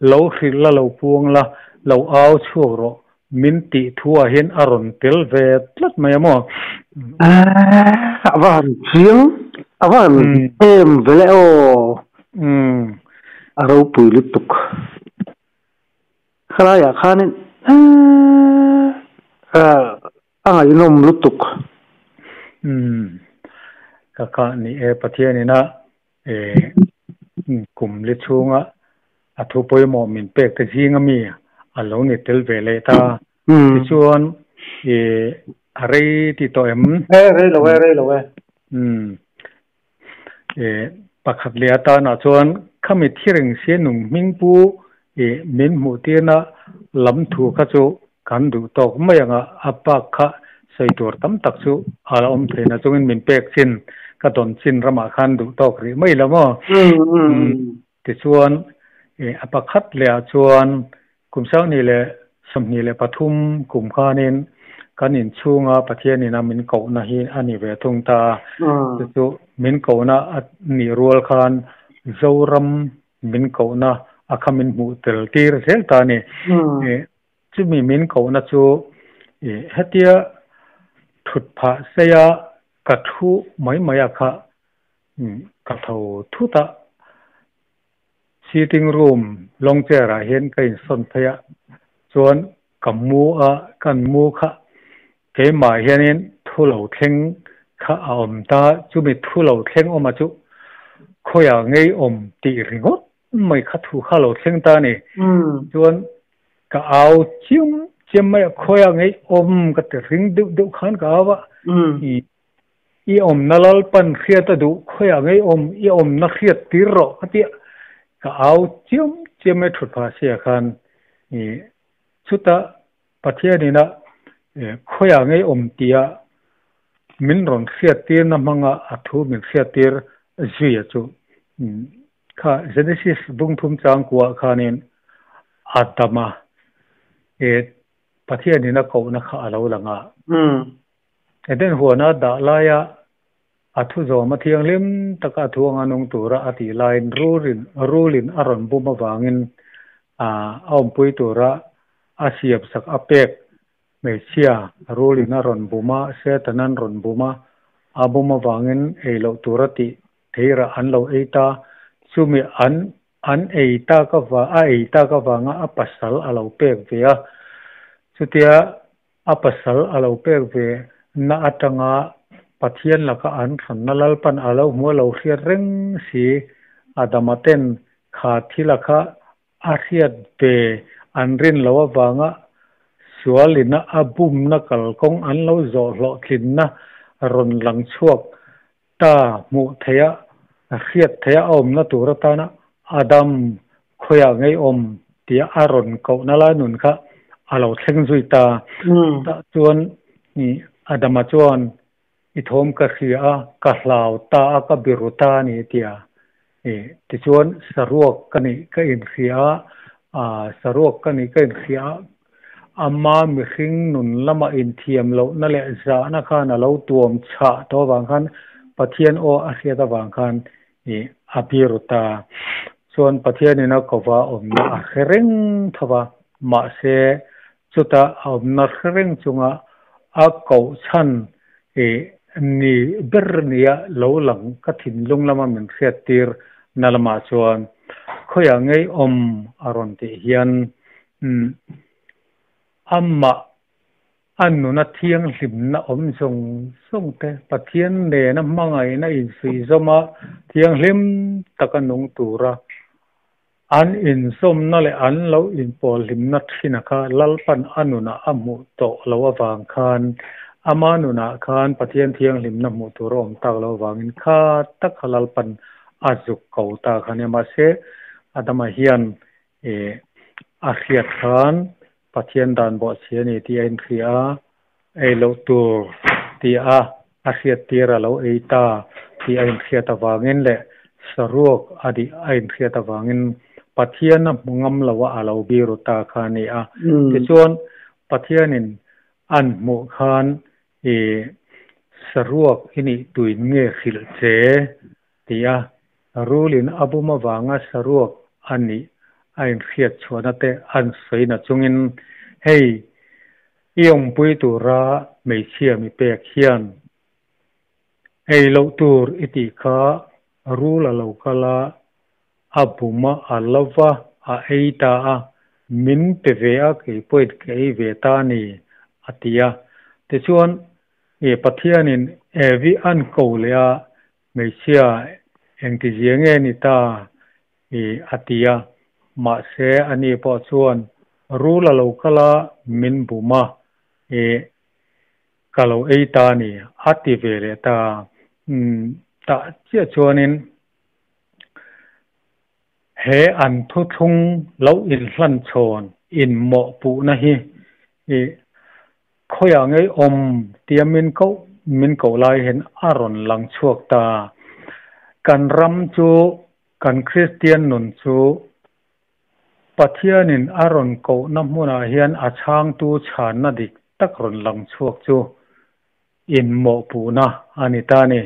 Speaker 2: lo hrilh la, lo puang la, lo au chhuak rawh min tih thu ah hian a rawn tel ve tlat mai a maw?
Speaker 1: A va han chiang, a va han em ve le aw. A ropui lutuk. Khalaiah khanin a ngaihnawm lutuk.
Speaker 2: Umm ka kah ni e Pathian ina kum li chhunga a thu pawimawh min pek te zinga mi a lo ni tel ve leh ta. Tichuan a rei ti tawh em?
Speaker 1: E rei lo e rei lo e.
Speaker 2: Umm Pakhat leh atanah chuan khami thireng sia nung hming pu ih min hmuh tirna lam thu kha chu kan duh tawk mai ang a, a bak kha sawi tur tam tak chu a la awm thei na chungin min pek chin ka dawn chin ramah khan duh tawk rih mai lo maw. Tichuan a pakhat leh ah chuan Kum 2023 kum khanin kan inchhunga Pathianin a min kohna hi a ni ve thung ta a. Chu chu min kohna a nih rual khan Zoram min kohna a kha min hmuh tel tir zel ta a ni. Chumi min kohna chu hetia thut phah seia ka thu mai mai a kha ka tho thut a. Sitting room long chair ah hian ka insawn phei a, chuan ka mu a, kan mu kha keimah hianin thu lo thleng kha a awm ta, chumi thu lo thleng awm a chu khawiah ngei awm tih ringawt mai kha thu kha lo thleng ta a ni. Chuan ka au chiam chiam mai a, khawiah ngei awm ka ti ring deuh deuh khan ka au a, I awmna Lalpan hriat a duh, khawiah ngei awm i awmna hriat tir rawh ka tia ka au chiam chiam e thut phah sia khan i chutah Pathianin a khawiah ngei awm tia min rawn hriat tirna hmanga a thu min hriat tir zuia chu kha Genesis bungthum changkua khanin Adama e Pathianin a kohna kha a lo lang a. Eden huana dah laia a thu zawm a thianghlim taka a thu anga nung tura a tih laiin rulin rulin a rawn bum avangin a awmpui tura a siamsak a pek hmeichhia rulin a rawn bum a, Setanan rawn bum a, a bum avangin ei loh tura tih theirah an lo ei ta, chumi an an ei tak ava a ei tak avanga a pasal a lo pek ve a, chutia A pasal a lo pek ve na atanga Pathian laka an hranna Lalpan a lo hmu a lo hriat reng si. Adama ten kha thila kha a hriat ve an rin lo avanga sualina a bumna kalkawng an lo zawh hlawhtlinna rawn lang chhuak ta hmuh theih a hriat theih a awmna tur atana Adam khawiah ngei awm tia a rawn kohna lai nun kha a lo thleng zui ta. Tah chuan Adama chuan i thawm ka hria a, ka hlau ta a, ka biru ta a ni tia. Tichuan saruak ka nih ka inhria a, saruak ka nih ka inhria a, ama mihring nun lama inthiam lohna leh zahna khan a lo tuam chhah tawh avang khan Pathian aw a hriat avang khan a biru ta. Chuan Pathianin a kova awmna a hre reng tho va, mahse chuta a awmna hre reng chunga a koh chhan ni ber nia lo lang ka thinlung lama min hriat tir na lamah chuan khawiah ngei awm a rawn tih hian amah a nuna thianghlimna awm zawng zawng te Pathian nena hmangaihna insuihzawm a thianghlim taka nung tura An inzawmna leh an lo inpawlhlimna thin a kha Lalpan a nunah a hmuh tawh lo avang khan ama nunah khan Pathian thianghlimna hmuh tur a awm tak lo avangin kha tak kha Lalpan a zuk ko ta kha nia. Mahse, Adama hian a hriat khan Pathian dan bawhchhi a ni tih a inhria a, ei loh tur tih a a hriat tir a lo ei ta tih a inhriat avangin leh saruak a dih a inhriat avangin Pathian a hmu ngam lo a a lo biru ta kha a ni a. Tichuan, Pathianin an hmuh khan i saruak i nih tuin nge hrilh che ti a, rulin a bum avanga saruak a nih a inhriat chhuahna te an sawi na chungin hei i awmpui tura hmeichhia mi pek hian ei loh tur i tih kha rul a lo kal a, a bum a, a lo va, a ei ta a, min pe ve a kei pawhin ka ei ve ta a ni a ti a. Tichuan Pathianin Evi an ko leh a, Hmeichhia engtizia nge ni ta i a ti a, mahse ani pawh chuan rul a lo kal a, min bum a, i ka lo ei ta a ni a ti ve leh ta. Tah chiah chuanin he an thuthlung lo inhlan chhawn inmawhpuhna hi i Khawiah ngei awm tia min koh min koh lai hian a rawn lang chhuak ta. Kan ram chu, kan Kristian nun chu Pathianin a rawn kohna hmunah hian a chhangtu chhanna dik tak rawn lang chhuak chu inmawhpuhna a ni ta a ni.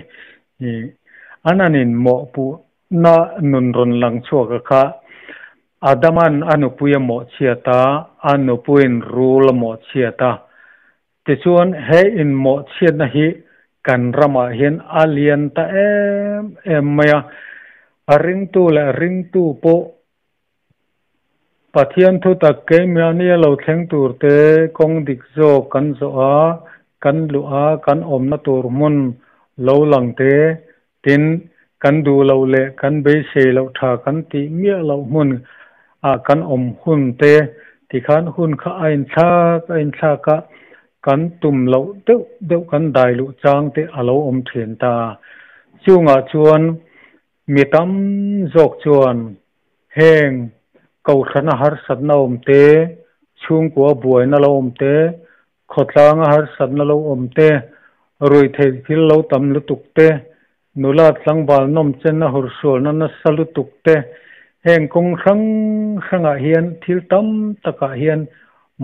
Speaker 2: An an inmawhpuhna nun rawn lang chhuak a kha Adaman a nupui a mawhchhiat a, a nupuiin rul a mawhchhiat a. Tichuan, he inmawhchhiatna hi kan ramah hian a lian ta em em mai a, a ringtu leh ringtu pawh Pathian thu tak keimahni a lo thleng tur te kawng dik zawk kan zawh a, kan luh a, kan awmna tur hmun lo lang te, tin, kan duh loh leh kan beisei loh tha kan tih miah loh hmun ah kan awm hun te tikhan hun kha a inthlak a inthlak a, kan tum loh deuh deuh kan dai luh chang te a lo awm thin ta. Chungah chuan Mi tam zawk chuan heng kohhrana harsatna awm te, chhungkua buaina lo awm te, khawtlanga harsatna lo awm te, ruihtheih thil lo tam lutuk te, nula tlangval nawmchenna hursualna nasa lutuk te, heng kawng hrang hrangah hian thil tam takah hian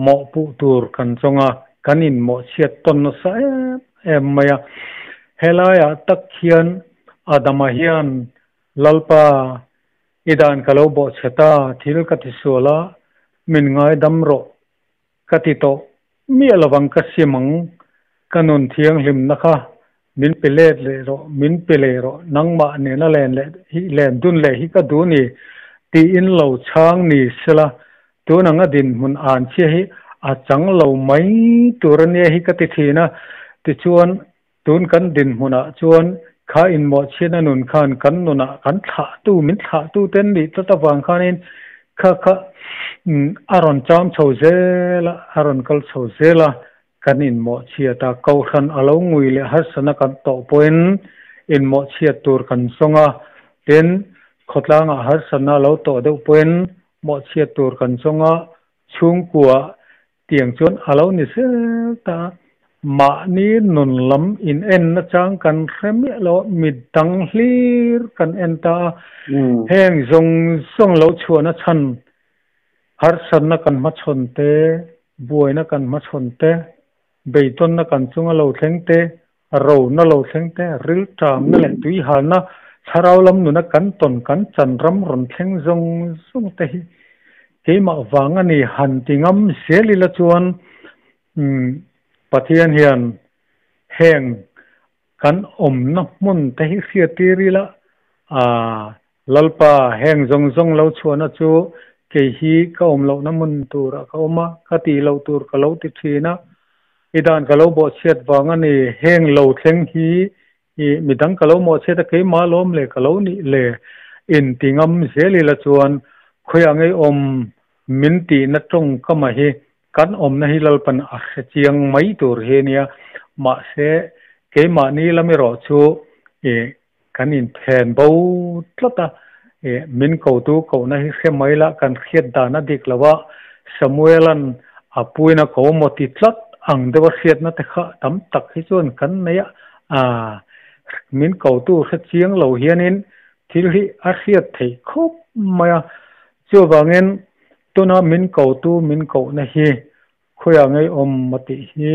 Speaker 2: mawhpuh tur kan chawng a, kan inmawhchhiat tawn nasa em em mai a. Helaiah tak hian Adama hian, Lalpa, i dan ka lo bawhchhe ta, thil ka ti sual a, min ngaidam rawh, ka ti tawh miah lovang ka sim ang, ka nun thianghlimna kha min pe let leh rawh, min pe leh rawh, nangmah nena len leh hi len dun leh hi ka duh ni, tiin lo chhang ni sela, tun anga dinhmun an chhia hi a chang lo mai tur a nia hi ka ti thin a, tichuan Tun kan dinhmunah chuan kha inmawhchhiatna nun khan kan nunah kan thlahtu, min thlahtu te an nih tlat avang khanin kha kha a rawn cham chho zel a, a rawn kal chho zel a, kan inmawhchhiat a. Kohhran a lo ngui leh harsatna kan tawh pawhin inmawhchhiat tur kan zawng a, tin, khawtlangah harsatna a lo tawh deuh pawhin mawhchhiat tur kan zawng a, chhungkua Tiang chuan a lo ni zel ta a, mahni nun lam in en nachang kan hre miah lo a, mi dang hlir kan en ta a, heng zawng zawng lo chhuahna chhan harsatna kan hmachhawn te, buaina kan hmachhawn te, beidawnna kan chunga lo thleng te, rona lo thleng te, rilṭamna leh tuihalna thlarau lam nuna kan tawn kan chan ram rawn thleng zawng zawng te hi keimah vang a ni han ti ngam zel ila chuan Pathian hian heng kan awmna hmun te hi hriattir ila Lalpa heng zawng zawng lo chhuahna chu kei hi ka awm lohna hmun turah ka awm a, ka tih loh tur ka lo ti thin a, I dan ka lo bawhchhiat vang a ni, heng lo thleng hi i midang ka lo mawhchhiat a, keimah lawm le ka lo nih le inti ngam zel ila chuan khawiah ngei awm min tihna tawngkama hi kan awmna hi Lalpan a hre chiang mai tur hi a nia, mahse keimahni lam erawh chu i kan inphen bo tlat a, i min kotu kohna hi hre mai la, kan hriat dan a dik lo a, Samuela'n a puiin a ko maw ti tlat ang deuh a hriatna te kha tam tak hi chuan kan nei a, aa min kotu hre chiang lo hianin thil hi a hriat theih khawp mai a, chuvangin tuna min kotu min kohna hi Khawiah ngei awm a tih hi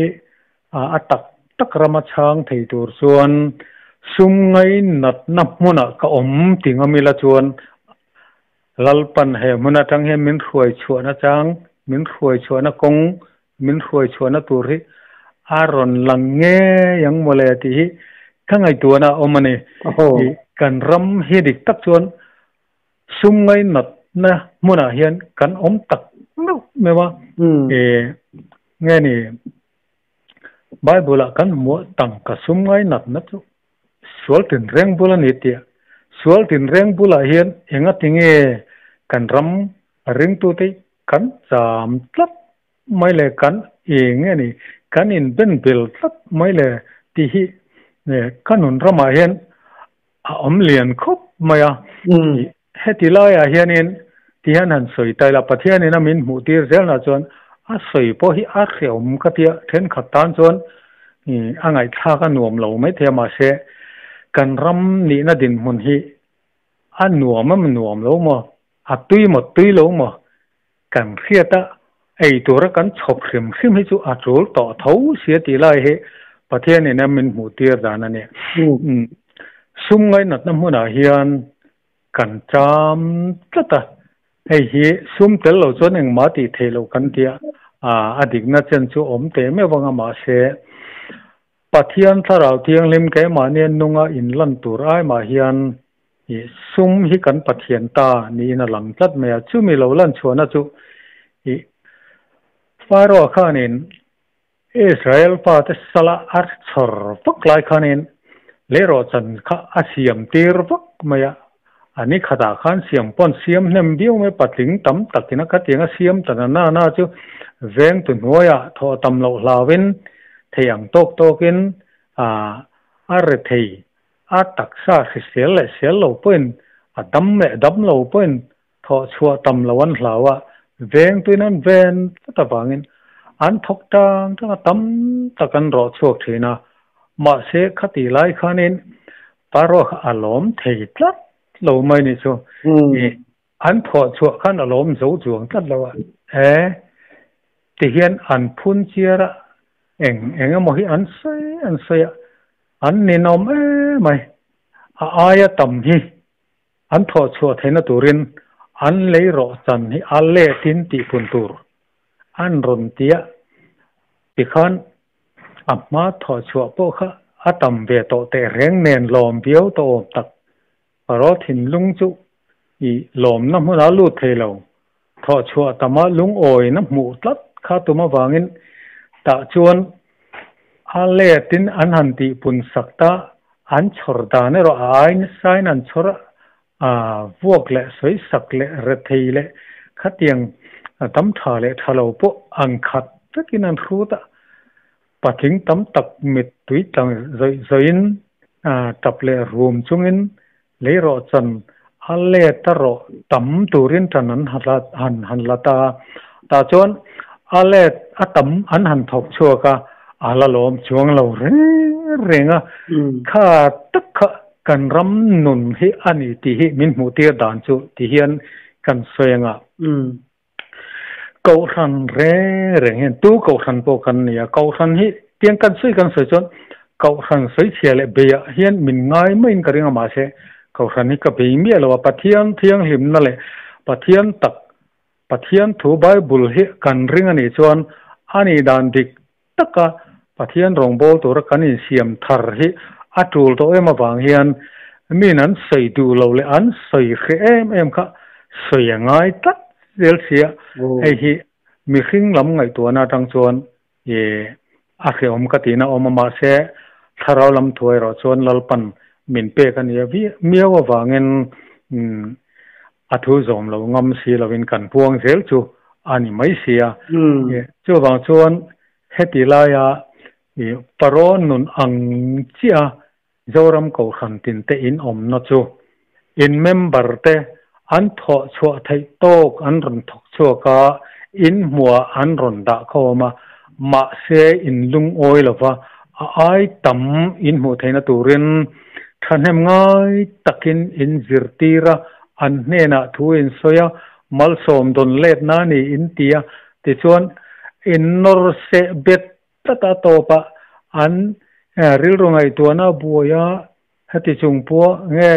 Speaker 2: a tak tak rama chhang thei tur chuan sum ngainatna hmunah ka awm ti ngam ila chuan Lalpan he hmun atang hian min hruai chhuahna chang, min hruai chhuahna kawng, min hruai chhuahna tur hi a rawn lang ngei ang mawle tih hi ka ngaihtuahna a awm a ni. Kan ram hi dik tak chuan Sum ngainatna hmunah hian kan awm tak meuh meuh a, e nge ni Bible-ah kan hmuh tangka sum ngainatna chu sual tinreng bul a ni tih. Sual tinreng bulah hian engati nge kan ram ringtute kan cham tlat mai le kan e nge ni kan inben bel tlat mai le tih hi ka nun ramah hian A awm lian khawp mai a. Heti laiah hianin ti hian han sawi ta ila, Pathianin a min hmuh tir zelna chuan a sawi pawh hi a hrehawm ka tia, thenkhat tan chuan a ngaihthlak a nuam lo mai thei a, mahse kan ram nihna dinhmun hi a nuam em nuam lo maw, a tui maw tui lo maw kan hriat a, ei tura kan chhawp hrim hrim hi chu a tul tawh tho sia tih lai hi Pathianin a min hmuh tir dan a ni. Sum ngainatna hmunah hian kan cham tlat a, hei hi sum tel lo chuan engmah tih theih loh kan tia, a dikna chen chu awm teh meuh vang a, mahse Pathian Thlarau Thianghlim keimahni nunga inlan tur ai mah hian I sum hi kan Pathian ta niin a lang tlat mai a, chumi lo lan chhuahna chu i Pharaoh khanin Israel fate sala a chhawr vak lai khanin leirawhchan kha a siam tir vak mai a, a ni khatah khan siam pawn siam hnem viau mai, patling tam takin a khatiang a siam ta na na na chu veng tu hnuaiah thawh tam loh hlauin thei ang tawk tawkin a re thei. A taksa hrisel leh sel lo pawhin, a dam leh dam lo pawhin thawh chhuah tam lo an hlau a, vengtuin an ven tlat avangin an thawk tang tang a, tam tak an rawh chhuak thin a. Mahse, khatih lai khanin Pharaoh kha a lawm thei tlat lo mai ni chu. An thawh chhuah khan a lawm zo chuang tlat lo a. E, tihian an phun chiar a, eng eng emaw hi an sawi an sawi a, An ninawm em mai. A aia tam hi an thawh chhuah theihna turin an lei rawh chan hi a letin tihpun tur an rawn ti a, tikhan a hma thawh chhuah pawh kha a tam ve tawh tehreng nen lawm viau tawh awm tak. Paro thinlung chu i lawmna hmunah a lut thei lo. Thawh chhuah tama lungawina hmuh tlat kha tum avangin tah chuan a letin an han tihpun sak ta, an chhawr dan erawh a ai nasain an chhawr a, vuak leh sawi sak leh rethei leh khatiang dam tha leh tha lo pawh an khat vekin an hrut a. Patling tam tak mittui tlang zawih zawihin tap leh rum chungin leirawh chan a let a rawh tam turin tan an han han la ta a. Tah chuan a let a tam an han thawk chhuak a, a la lawm chuang lo reng reng a. Kha tak kha kan ram nun hi a ni tih hi min hmuh tir dan chu ti hian kan sawi ang a. Kohhran reng reng hian tu kohhran pawh kan ni a, kohhran hi tiang kan sawi kan sawi chuan kohhran sawi chhia leh beiah hian min ngai maiin ka ring a, mahse kohhran hi ka bei miah lo a, Pathian thianghlimna leh Pathian tak Pathian thu Bible hi kan ring a nih chuan a nih dan dik taka Pathian rawngbâwl tura kan insiam thar hi a ṭul tawh em avang hian miin an sawi duh lo leh an sawi hreh em em kha sawi a ngai tlat zel sia. Hei hi mihring lam ngaihtuahna aṭang chuan a hrehawm ka tihna a awm a, mahse thlarau lam thu erawh chuan Lalpan min pek a nia miau avangin A thu zawm lo ngam si lovin kan puang zel chu a ni mai si a. Chuvang chuan heti laia Paro nun ang chiah Zoram Kohhran tinte in awmna chu in member te an thawh chhuah theih tawk an rawn thawk chhuak a, in hmuah an rawn dah khawm a, mahse in lungawi lova a ai tam in hmuh theihna turin Thahnem ngai takin in zirtir a, an hnenah thu in sawi a, malsawm dawn let na ni in ti a, tichuan in nawr seh bet tlat a tawpah an rilru ngaihtuahna a buai a, heti chung pawh nge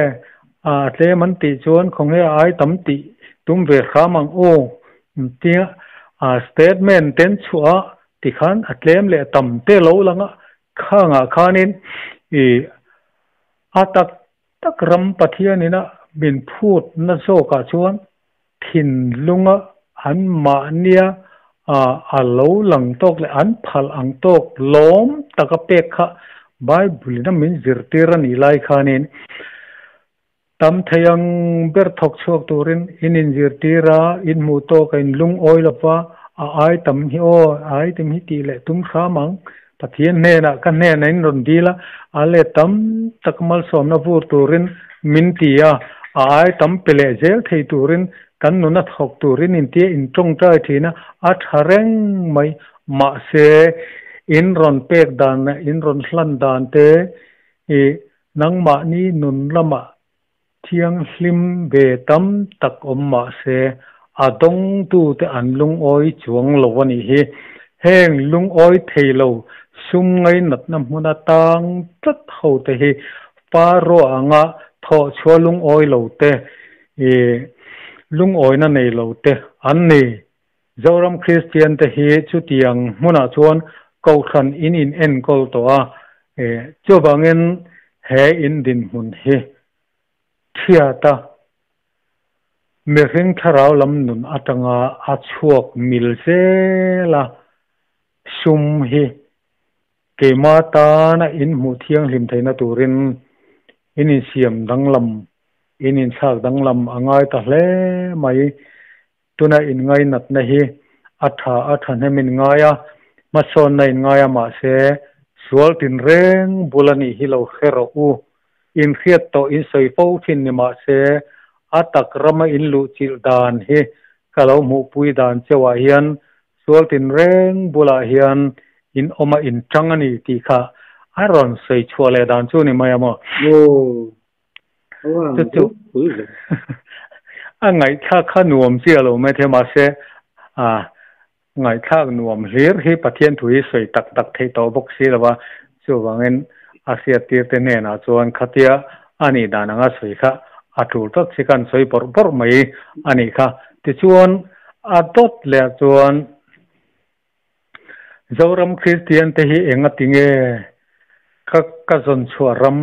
Speaker 2: a tlem an tih chuan khawnge a ai tam tih tum ve hram ang u tia statement ten chhuah a tikhan a tlem leh tam te lo lang a, Khangah khanin i a tak tak ram Pathianina min phut na zawkah chuan thinlunga an mahnia a lo lang tawk leh an phal ang tawk lawm taka pek kha Bible-in a min zirtir a nih lai khanin tam thei ang ber thawk chhuak turin in inzirtir a, in hmuh tawk a in lungawi lo va, a ai tam hi aw, a ai tam hi tih leh tum hram ang. Pathian hnenah ka hnenah in rawn dil a, a let tam tak malsawmna vur turin min ti a, a ai tam pe leh zel thei turin kan nuna thawk turin intia in tawngtai thin a, a tha reng mai. Mahse, in rawn pek dan leh in rawn hlan dan te i Nangmahni nun lamah thianghlim ve tam tak awm mah se, a dawngtute an lungawi chuang lo a nih hi. Heng lungawi thei lo sum ngainatna hmuna tang tlat hote hi Pharaoh anga thawhchhuah lungawi lo te, lungawina nei lo te an ni. Zoram Kristian te hi chutiang hmunah chuan Kohhran in in enkawl tawh a, chuvangin he in dinhmun hi Thiat a, mihring thlarau lam nun atanga a chhuak mil zel a, sum hi keimah tana inhmuh thianghlim theihna turin in insiam danglam, in inthlak danglam a ngai ta hle mai. Tuna inngainatna hi a tha a thahnem in ngai a, hmasawnna in ngai a mahse sual tinreng bul a nih hi lo hre rawh u. In hriat tawh in sawi fo thin ni mahse a tak rama in luh chilh dan hi ka lo hmuhpui dan cheuhah hian sual tinreng bulah hian in awm a in tang a ni tih kha a rawn sawi chhuah leh dan chu ni mai a maw? Chu chu a ngaihthlak kha nuam chi a lo mai thei mahse a ngaihthlak nuam hlir hi Pathian thu hi sawi tak tak theih tawh bawk si lo va, chuvangin a hriattir te hnenah chuan khatia a nih dan anga sawi kha a tul tlat si khan sawi bawrh bawrh mai a nih kha. Tichuan a dawt leh chuan Zoram Kristian te hi enga tinge ka ka zawn chhuah ram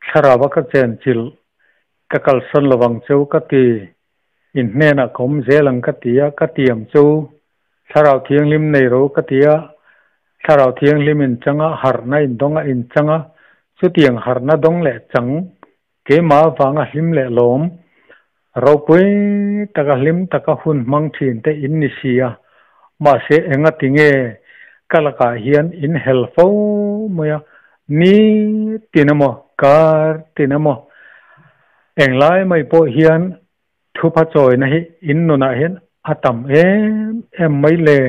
Speaker 2: thlarau a ka chen chilh ka kalsawn lovang cheu ka ti, in hnenah ka awm zel ang ka ti a, ka tiam cheu thlarau thianghlim nei ro ka ti a, thlarau thianghlim in changa harhna in dawng a in changa chutiang harhna dawng leh chang Keimah avanga hlim leh lawm, ropui taka hlim taka hun hmang thin te in ni si a, mahse enga tinge ka lakah hian in hel fo mai a, ni tin emaw, kar tin emaw, englai mai pawh hian Thupha chawina hi in nunah hian a tam em em mai le.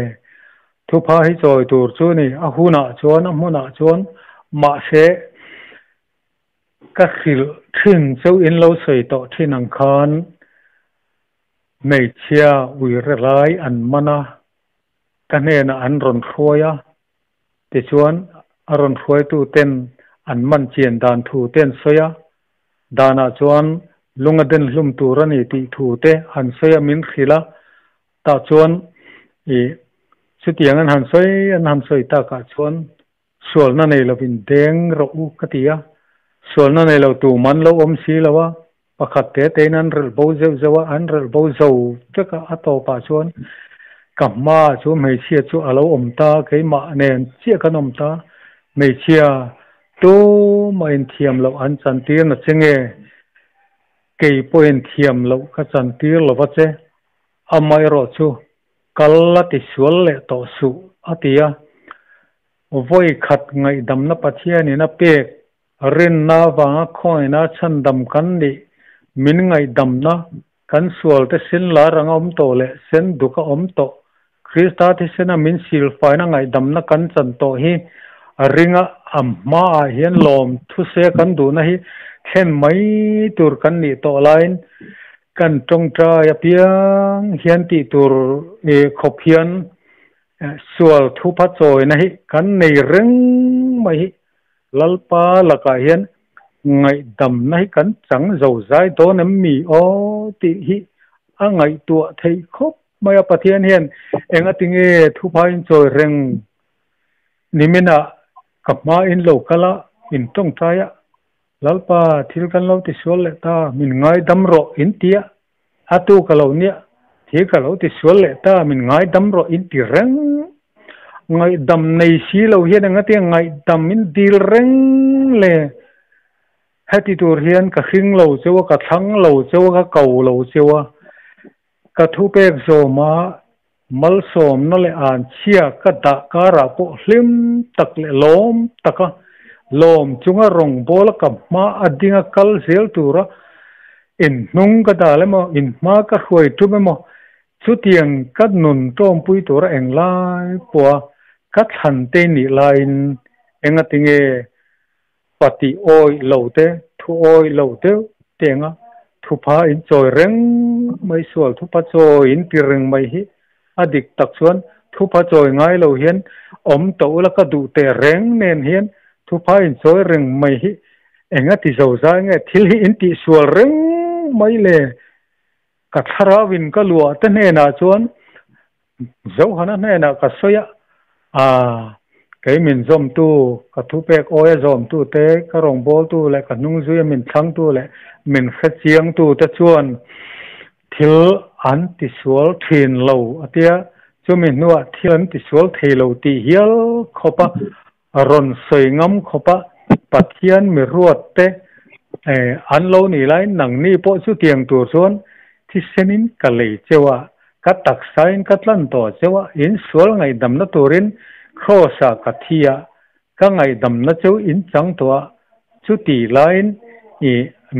Speaker 2: Thupha hi chawi tur chu ni, a hunah chuan, a hmunah chuan, mahse Ka hrilh thin cheu in lo sawi tawh thin ang khan hmeichhia uire lai an man a, ka hnenah an rawn hruai a, tichuan a rawn hruaitu ten an man chian dan thu te an sawi a, danah chuan lung a den hlum tur a ni tih thu te an sawi a min hrilh a, tah chuan ih chutiang an han sawi an han sawi takah chuan Sualna nei lovin deng rawh u ka ti a, sualna nei lo tu man lo awm si lo a, pakhat te tein an relh bo zeuh zeuh a, an relh bo zo vek a, a tawpah chuan ka hmaah chu hmeichhia chu a lo awm ta, keimah nen chiah kan awm ta, hmeichhia tumah inthiam loh an chantir na che nge, kei pawhin thiam loh ka chantir lo va che, amaherawh chu kal la ti sual leh tawh suh a ti a. Vawi khat ngaihdamna Pathianin a pek, rinna avanga khawngaihna chhandam kan nih, min ngaihdamna, kan sualte sin lar anga awm tawh leh sen duk a awm tawh, Krista thisena min silfaina ngaihdamna kan chan tawh hi a ringa a hmaah hian lawm thuse kan duhna hi thlen mai tur kan nih tawh laiin kan tawngtai apiang hian tih tur khawp hian Sual thupha chawina hi kan nei reng mai hi Lalpa lakah hian ngaihdamna hi kan chang zo zai dawn em mi aw tih hi a ngaihtuah theih khawp mai a, Pathian hian enga tinge thupha in chawi reng niminah ka hma in lo kal a, in tawngtai a, Lalpa thil kan lo tisual leh ta min ngaidam rawh in ti a, A tu ka lo nia, thil ka lo ti sual leh ta, min ngaidam rawh in ti reng. Ngaihdam nei si lo hian eng atia ngaihdam in dil reng le. Heti tur hian ka hring lo cheu a, ka thlang lo cheu a, ka ko lo cheu a. Ka thupek zawm a, malsawmna leh anchhia ka dah karah pawh hlim tak leh lawm taka lawm chunga rawngbawla ka hma a dinga kal zel tura inhnung ka dal emaw, inhma ka hruai tum emaw, chutiang ka nun tawmpui tura englai pawha ka thlan te nih laiin engatinge Pati awih lo te, thu awih lo deuh te anga thupha in chawi reng mai, sual thupha chawi in ti reng mai hi a dik tak chuan thupha chawi ngai lo hian awm tawh ula ka duh teh reng nen hian thupha in chawi reng mai hi enga ti zo zai nge thil hi in tih sual reng mai le ka thlarau in ka luah te hnenah chuan Zohana hnenah ka sawi a, Aaa, Kei min zawmtu, ka thupek awia zawmtu te, ka rawngbawltu leh ka hnungzuia min thlangtu leh min hrechiangtu te chuan thil an tisual thin lo a tia, chumi hnuah thil an tisual thei lo tih hial khawpa rawn sawi ngam khawpa Pathian mi ruat te an lo nih laiin nangni pawh chutiang tur chuan thisenin ka lei cheu a, Ka taksain ka tlan tawh cheu a, in sual ngaihdamna turin Kraws-ah ka thi a, ka ngaihdamna cheu in chang tawh a, chuti laiin i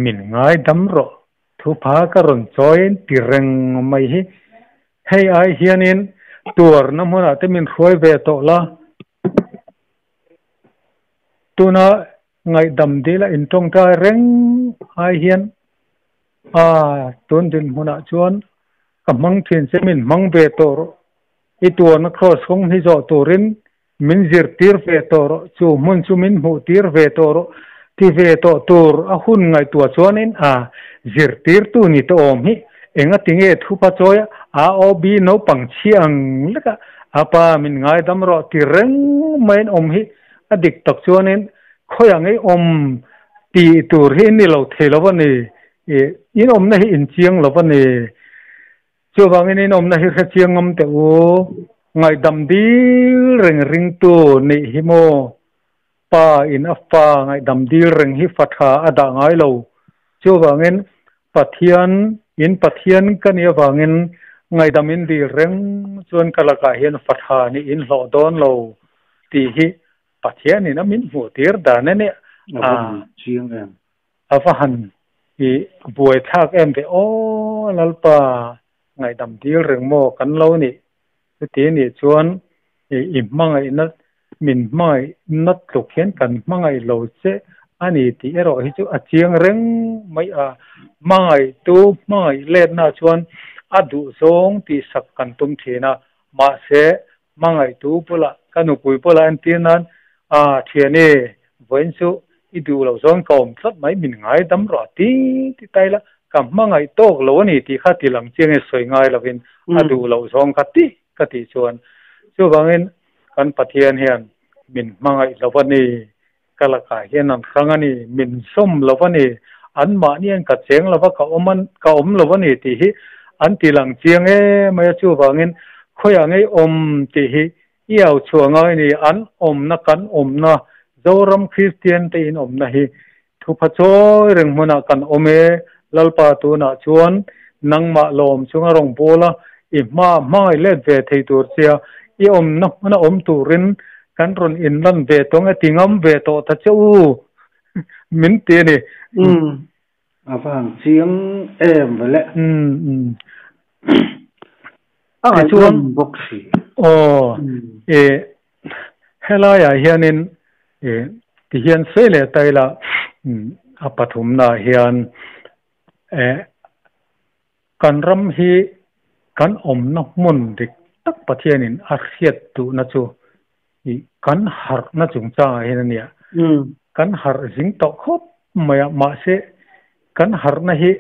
Speaker 2: min ngaidam rawh. Thupha ka rawn chawiin ti reng mai hi. Hei ai hianin tuarna hmunah te min hruai ve tawh la. Tuna Ngaihdam dil a intawngtai reng ai hian a tun dinhmunah chuan ka hmang thin che min hmang ve tawh rawh. I tuarna cross kawng hi zawh turin min zirtir ve tawh rawh, chu hmun chu min hmuh tir ve tawh rawh ti ve tawh tur a hun ngaihtuah chuanin a zirtirtu ni tawh awm hi enga tinge thupa chawi a AOB naupang chhia ang leka a pa min ngaidam rawh ti reng maiin awm hi A dik tak chuanin khawiah ngei awm tih tur hi in ni lo thei lo a ni. In awmna hi in chiang lo a ni. Chuvangin in awmna hi hre chiang ngam teh u. Ngaihdam dil reng ringtu nih hi maw? Pa in a fa ngaihdam dil reng hi fa tha a dah ngai lo. Chuvangin Pathian in Pathian ka nih avangin ngaihdam in dil reng chuan ka lakah hian fa tha nih in hlawh dawn lo. Tih hi Pathianin a min hmuh tir dan a nia.
Speaker 1: A va han chiang em.
Speaker 2: A va han i buai thlak em ve aw Lalpa ngaihdam dil reng maw kan lo nih. Chuti nih chuan i hmangaihna min hmangaihna tluk hian kan hmangaih lo che a ni tih erawh hi chu a chiang reng mai a. Hmangaihtu hmangaih letna chuan a duhzawng tihsak kan tum thin a, mahse Hmangaihtu bulah ka nupui bulah entir nan a thiani vawiin chu i duh loh zawn ka awm tlat mai min ngaidam rawh a ti ti ta ila ka hmangaih tawk lo a ni tih kha ti lang chiangin sawi ngai lovin a duh loh zawng kha tih ka tih chuan chuvangin kan Pathian hian min hmangaih lo a ni ka lakah hian an hrang a ni min sawm lo a ni anmahni an ka cheng lova ka awm ka awm lo a ni tih hi an ti lang chiang em mai a chuvangin khawiah ngei awm tih hi i au chhuah ngai a ni an awmna kan awmna Zoram Kristian te in awmna hi thupha chawi reng hmunah kan awm e Lalpa tunah chuan nangmah lawm chunga rawngbawla i hma hmangaih let ve thei tur chia i awmna hmuna awm turin kan rawn inlan ve tawh nge ti ngam ve tawh ta che u min ti a ni.
Speaker 1: Umm a va han chiang em ve le.
Speaker 2: Umm
Speaker 1: A ngaihtuam bawk si.
Speaker 2: Aw e helaiah hianin e tihian sawi leh ta ila a pathumnaah hian e Kan ram hi kan awmna hmun dik tak Pathianin a hriat duhna chu i kan harhna chungchangah hian a nia. Kan harh zing tawh khawp mai a, mahse kan harhna hi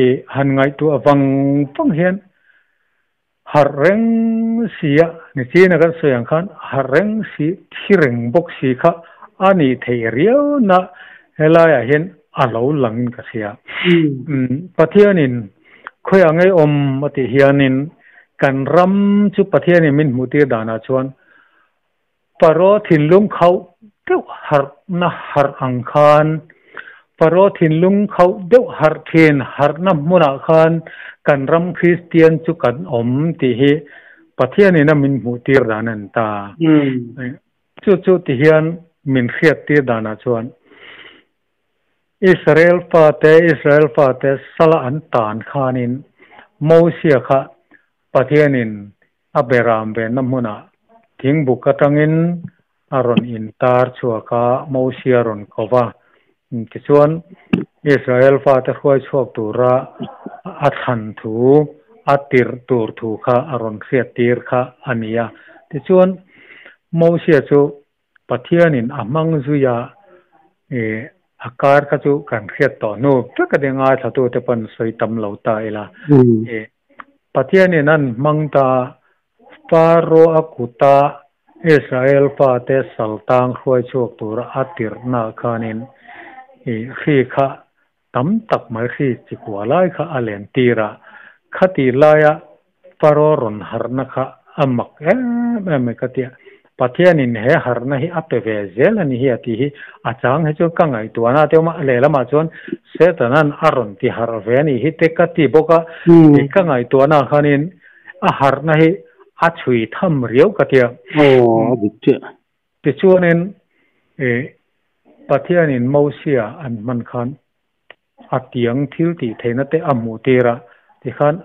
Speaker 2: i han ngaihtuah vang vang hian harh reng si a, nichina kan sawi ang khan harh reng si, thi reng bawk si kha a nih theih riau na helaiah hian a lo langin ka hria. Pathianin khawiah ngei awm a tih hianin kan ram chu Pathianin min hmuhtir danah chuan Faro thinlung khauh deuh harhna harh ang khan, Faro thinlung khauh deuh harh thin harhna hmunah khan kan ram Kristian chu kan awm tih hi Pathianin a min hmuhtir dan a ni ta. Chu chu ti hian min hriattir danah chuan Israel fate Israel fate sala an tan khanin Mosia kha Pathianin A beram venna hmunah thingbuk atangin a rawn intar chhuak a, Mosia rawn ko va. Tichuan, Israel fate hruai chhuak tura a thlan thu, a tirh tur thu kha a rawn hriattir kha a ni a. Tichuan, Mosia chu Pathianin a hmang zui a, a kar kha chu kan hriat tawh hnu vek a ni ngaithlatute pawn sawi tam lo ta ila. Pathianin an hmang ta Faro a kuta Israel fate saltang hruai chhuak tura a tirhna khanin i hri kha tam tak mai hri chikua lai kha a len tira khati laia Faro rawn harhna kha a mak em em mai ka tia. Pathianin he harhna hi a pe ve zel a ni hi a tih hi a chang hi chuan ka ngaihtuahna te awm a, lehlamah chuan Setanan a rawn ti harh ve a nih hi te ka ti bawk a, ka ngaihtuahna khanin a harhna hi a chhui tham riau ka tia.
Speaker 1: Aw, a dik chiah.
Speaker 2: Tichuanin Pathianin Mosia an hman khan a tiang thil tih theihna te a hmuh tir a, tikhan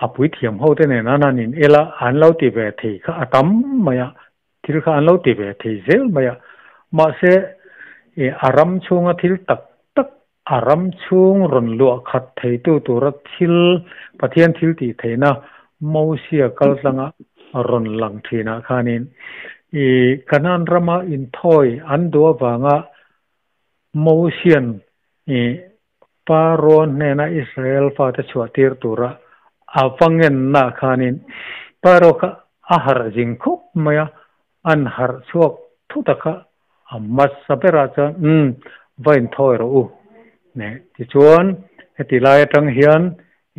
Speaker 2: a puithiam ho te nen an han in el a, an lo ti ve thei kha a tam mai a, thil kha an lo ti ve thei zel mai a. Mahse, a ram chhunga thil tak tak, a ram chhung rawn luah khat theitu tura thil, Pathian thil tih theihna Mosia kaltlanga rawn lang thinah khanin Kanaan rama inthawi an duh avanga Mosian i Pharaoh hnena Israel fate chhuah tir tura a va ngenna khanin Pharaoh kha a harh zing khawp mai a, an harh chhuak thut a kha a hmasa berah chuan umm va inthawi rawh u ne tichuan heti lai atang hian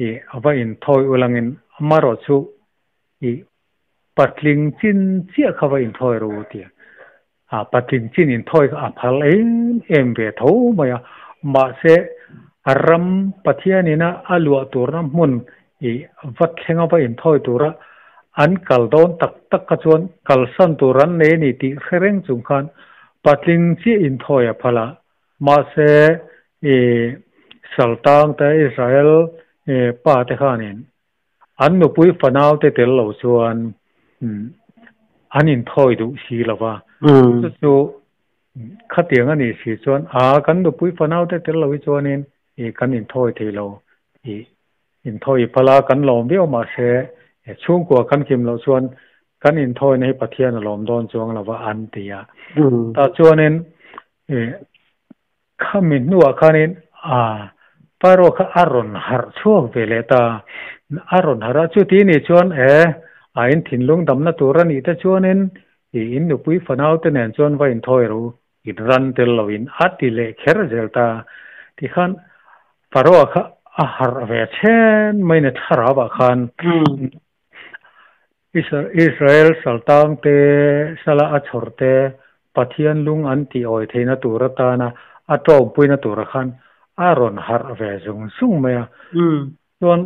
Speaker 2: i a va inthawi ulangin amarawh chu i patling chin chiah kha va inthawi rawh u tia A patling chin inthawi kha a phal em em ve tho mai a, mahse ram Pathianina a luah turna hmun i va thlenga va inthawi tura an kal dawn tak tak kha chuan kalsan tur an nei a ni tih hre reng chung khan patling chiah inthawi a phal a, mahse i Saltang te Israel pa te khanin An nupui fanau te tel lo chuan an inthawi duh si lo va, chu chu khatiang a nih si chuan a kan nupui fanau te tel lo hi chuanin i kan inthawi thei lo, i inthawi phal a kan lawm viau mahse chhungkua kan kim loh chuan kan inthawina hi Pathian a lawm dawn chuang lo va an ti a. Tah chuanin i Khami hnuah khanin a Pharaoh kha a rawn harh chhuak ve leh ta. A rawn harh a, chuti nih chuan e, a in thinlung damna tur a nih te chuanin i in nupui fanau te nen chuan va inthawi rawh u, in ran tel loin a ti leh kher zel ta. Tikhan Pharaoh kha a harh ve chhen mai ni thlarau ah khan Israel saltang te, sala a chhawr te, Pathian lung an tih awi theihna tur atana a tawngpuina tura khan a rawn harh ve zung zung mai a. Chuan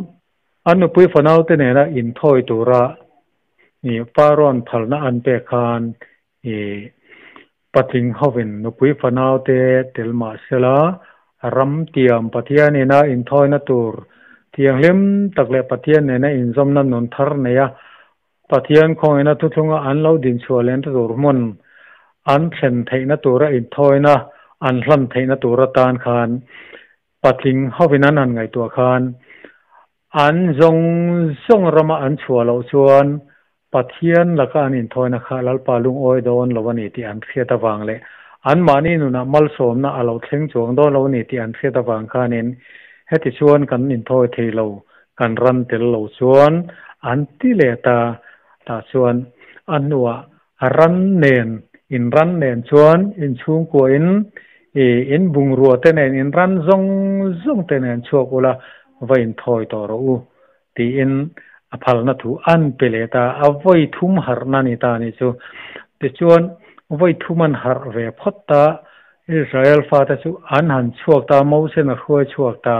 Speaker 2: an nupui fanaute nena inthawi tura Pharaoh-an phalna an pek khan patling hovin nupui fanaute tel mah sela, ram tiam Pathian ina inthawina tur thianghlim tak leh Pathian nena inzawmna nun thar neia Pathian khawngaihna thuthlunga an lo dinchhuah lehna tur hmun an thlen theihna tura inthawina an hlan theihna tur atan khan patling hovin an han ngaihtuah khan an zawng zawng rama an chhuah loh chuan Pathian laka an inthawina kha Lalpa lungawi dawn lo a ni tih an hriat avang leh anmahni nunah malsawmna a lo thleng chuang dawn lo a ni tih an hriat avang khanin heti chuan kan inthawi thei lo Kan ran tel lo chuan an ti leh ta, tah chuan a hnuah ran nen, in ran nen chuan in chhungkua in i in bungrua te nen in ran zawng zawng te nen chhuak ula va inthawi tawh rawh u tiin a phalna thu an pe leh ta, a vawi thum harhna ni ta ni chu. Tichuan vawi thum an harh ve phawt ta, Israel fate chu an han chhuak ta, Mosen a hruai chhuak ta,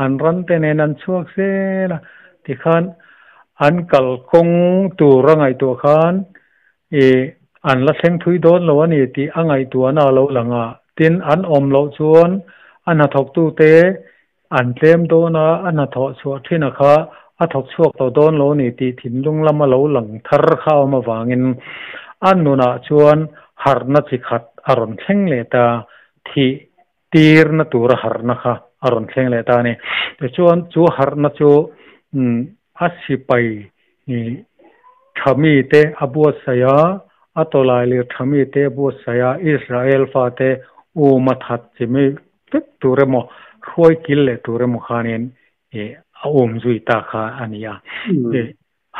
Speaker 2: an ran te nen an chhuak zel a, tikhan an kalkawng tur a ngaihtuah khan i an la thleng thui dawn lo a ni tih a ngaihtuahna a lo lang a, tin an awm loh chuan a hnathawktute an tlem dawn a, a hnathawh chhuah thin a kha a thawk chhuak tawh dawn lo a ni tih thinlung lama lo lang thar kha a awm avangin a nunah chuan harhna chi khat a rawn thleng leh ta, thih tirna tura harhna kha a rawn thleng leh ta a ni. Tichuan chu harhna chu a sipai tha mite a buatsaih a, a tawlailir tha mite a buatsaih a, Israel fate uma that chi mi vek tur emaw, hruai kil leh tur emaw khanin a um zui ta kha a ni a.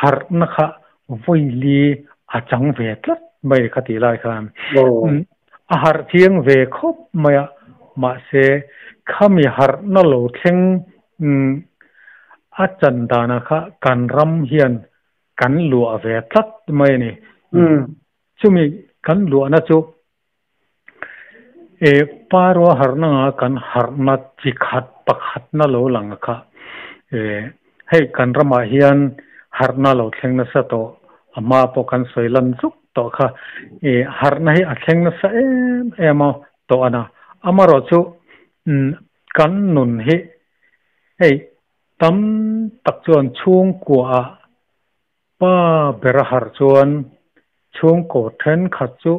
Speaker 2: Harhna kha vawi li a chang ve tlat mai kha ti lai khan. A harh chiang ve khawp mai a, mahse khami harh na lo thleng a chan dana kha kan ram hian kan luah ve tlat mai a ni. Chumi kan luahna chu e parua harhna nga kan harhna chi khat pakhatna lo lang kha e hei kan ramah hian harhna lo thleng nasa tawh a hma pawh kan sawi lan zuk tawh kha e harhna hi a thleng nasa em em a tawh a na. Amaherawhchu kan nun hi hei tam tak chuan chhungkua ah pa ber a harh chuan chhungkaw thenkhat chu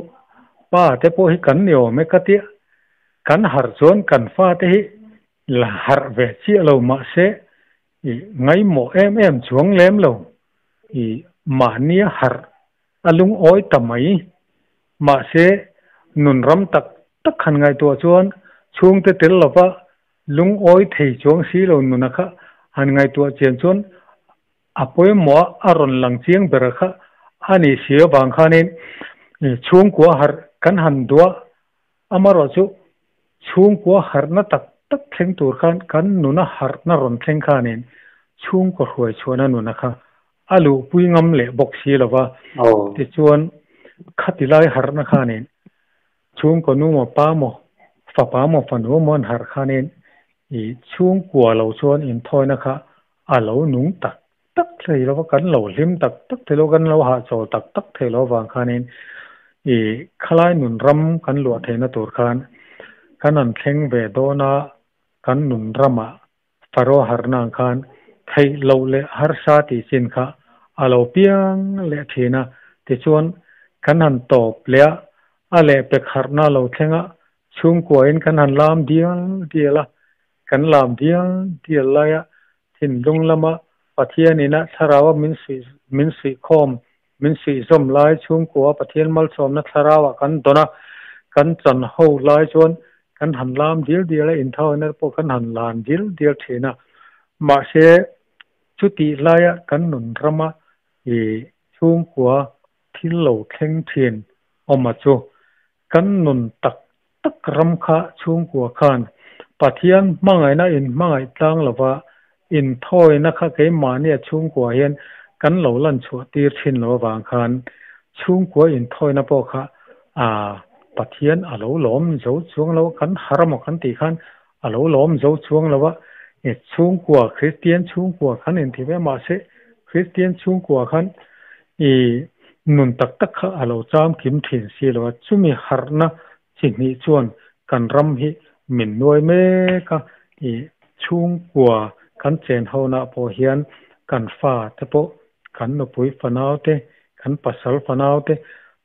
Speaker 2: pa te pawh hi kan ni awm e ka tia kan harh chuan kan fa te hi la harh ve chiah lo mahse i ngaimawh em em chuang lem lo i mahni a harh a lungawi ta mai mahse nun ram tak tak han ngaihtuah chuan chhungte tel lova lungawi thei chuang si lo nuna kha han ngaihtuah chian chuan a pawimawh a rawn lang chiang ber kha a ni si avang khanin chhungkua harh kan han duah amaherawhchu chhungkua harhna tak tak thleng tur khan kan nuna harhna rawn thleng khanin chhungkaw hruai chhuahna nuna kha a luhpui ngam leh bawk si lova. Tichuan khati lai harhna khanin chhungkaw nu maw pa maw fapa maw fanu maw an harh khanin i chhungkua lo chuan inthawina kha a lo nung tak tak thei lova kan lo hlim tak tak thei lo kan lo hahchawl tak tak thei lo avang khanin i khalai nun ram kan luah theihna tur khan kan han thleng ve dawn a kan nun ramah Faro harhna ang khan theih loh leh harsa tih chin kha a lo piang leh thin a, tichuan kan han tawp leh a, a lehpek harhna a lo thleng a, chhungkuain kan han lam dial dial a, kan lam dial dial laia thinlung lama Pathianin a thlarau a min suih min suihkhawm min suihzawm lai chhungkua Pathian malsawmna thlarauah kan dawn a, kan chan ho lai chuan kan han lam dial dial a, inthawina pawh kan han lan dial dial thin a. Mahse, chutih laia kan nun rama i chhungkua thil lo thleng thin awma chu kan nun tak tak ram kha chhungkua khan Pathian hmangaihna inhmangaih tlang lova inthawina kha keimahnia chhungkua hian kan lo lan chhuah tir thin lo avang khan chhungkua inthawina pawh kha a Pathian a lo lawm zo chuang lo kan har emaw kan tih khan a lo lawm zo chuang lo a chhungkua Kristian chhungkua kan inti ve mahse Kristian chhungkua khan i nun tak tak kha a lo cham kim thin si lo a chumi harhna chi hnih chuan kan ram hi min nuai mek a i chhungkua kan chen ho na pawh hian kan fa te pawh kan nupui fanau te kan pasal fanau te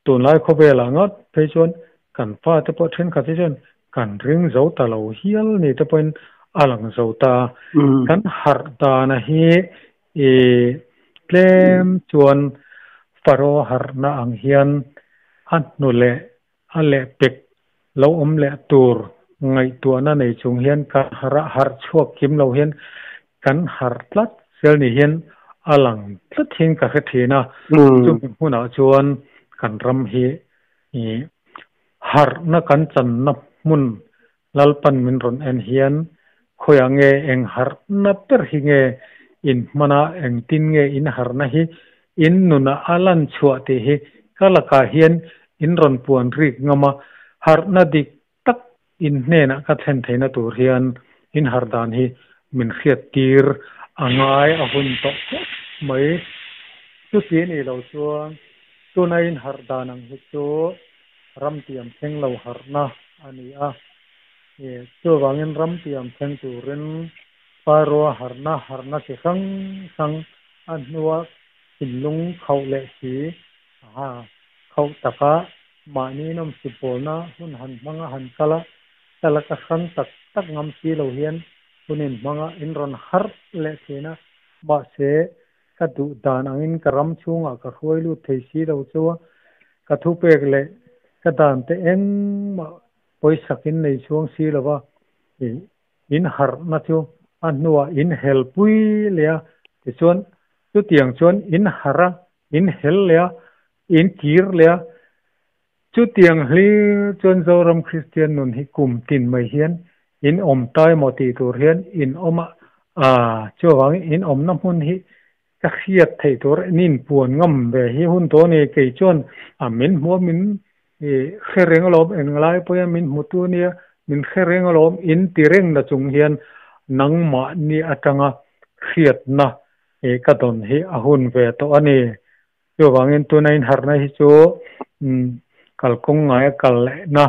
Speaker 2: tunlai khawvelah ngawt phei chuan kan fa te pawh thenkhat hi chuan kan ring zo ta lo hial ni te pawhin a lang zo ta. Kan harh dana hi i tlem chuan Faro harhna ang hian a hnu leh a lehpek lo awm leh tur ngaihtuahna nei chung hian kan harh a, harh chhuak kim lo hian kan harh tlat zel ni hian a lang tlat hian ka hre thin a. Chumi hmunah chuan kan ram hi i harhna kan channa hmun Lalpan min rawn en hian khawiah nge eng harhna ber hi nge in hman a, engtin nge in harhna hi in nunah a lan chhuah tih hi ka lakah hian in rawn puan rik ngam a, harhna dik tak in hnenah ka thlen theihna tur hian in harh dan hi min hriat tir a ngai a hun tawh khawp mai. Chuti a nih loh chuan tuna in harh dan ang hi chu ram tiam thleng lo harhna a ni a. Chuvangin ram tiam thleng turin Pharaoh-a harhna harhna chi hrang hrang a hnua thinlung khauh leh si aha khauh taka mahni nawmsip bawlna hun han hmanga han kal a, talaka hran tak tak ngam si lo hian hun inhmanga in rawn harh leh thin a. Mahse, ka duh dan angin ka ram chhungah ka hruai lut thei si lo chu a, ka thupek leh ka dan te engmah pawisakin nei chhuang si lo va, in harhna chu a hnuah in hel pui leh a, tichuan chutiang chuan in harh a, in hel leh a, In kir leh a. Chutiang hlir chuan Zoram Kristian nun hi kum tin mai hian in awm ta emaw tih tur hian in awm a, aa chuvangin in awmna hmun hi ka hriat theih tur in inpuan ngam ve hi hun tawh a ni. Kei chuan a min hmuh a min hre reng alawm, englai pawhin min hmutu a nia, min hre reng alawm in ti reng na chung hian nangmahni atanga hriatna ka dawn hi a hun ve tawh a ni. Chuvangin tuna inharhna hi chu kalkawng ngaia kal lehna,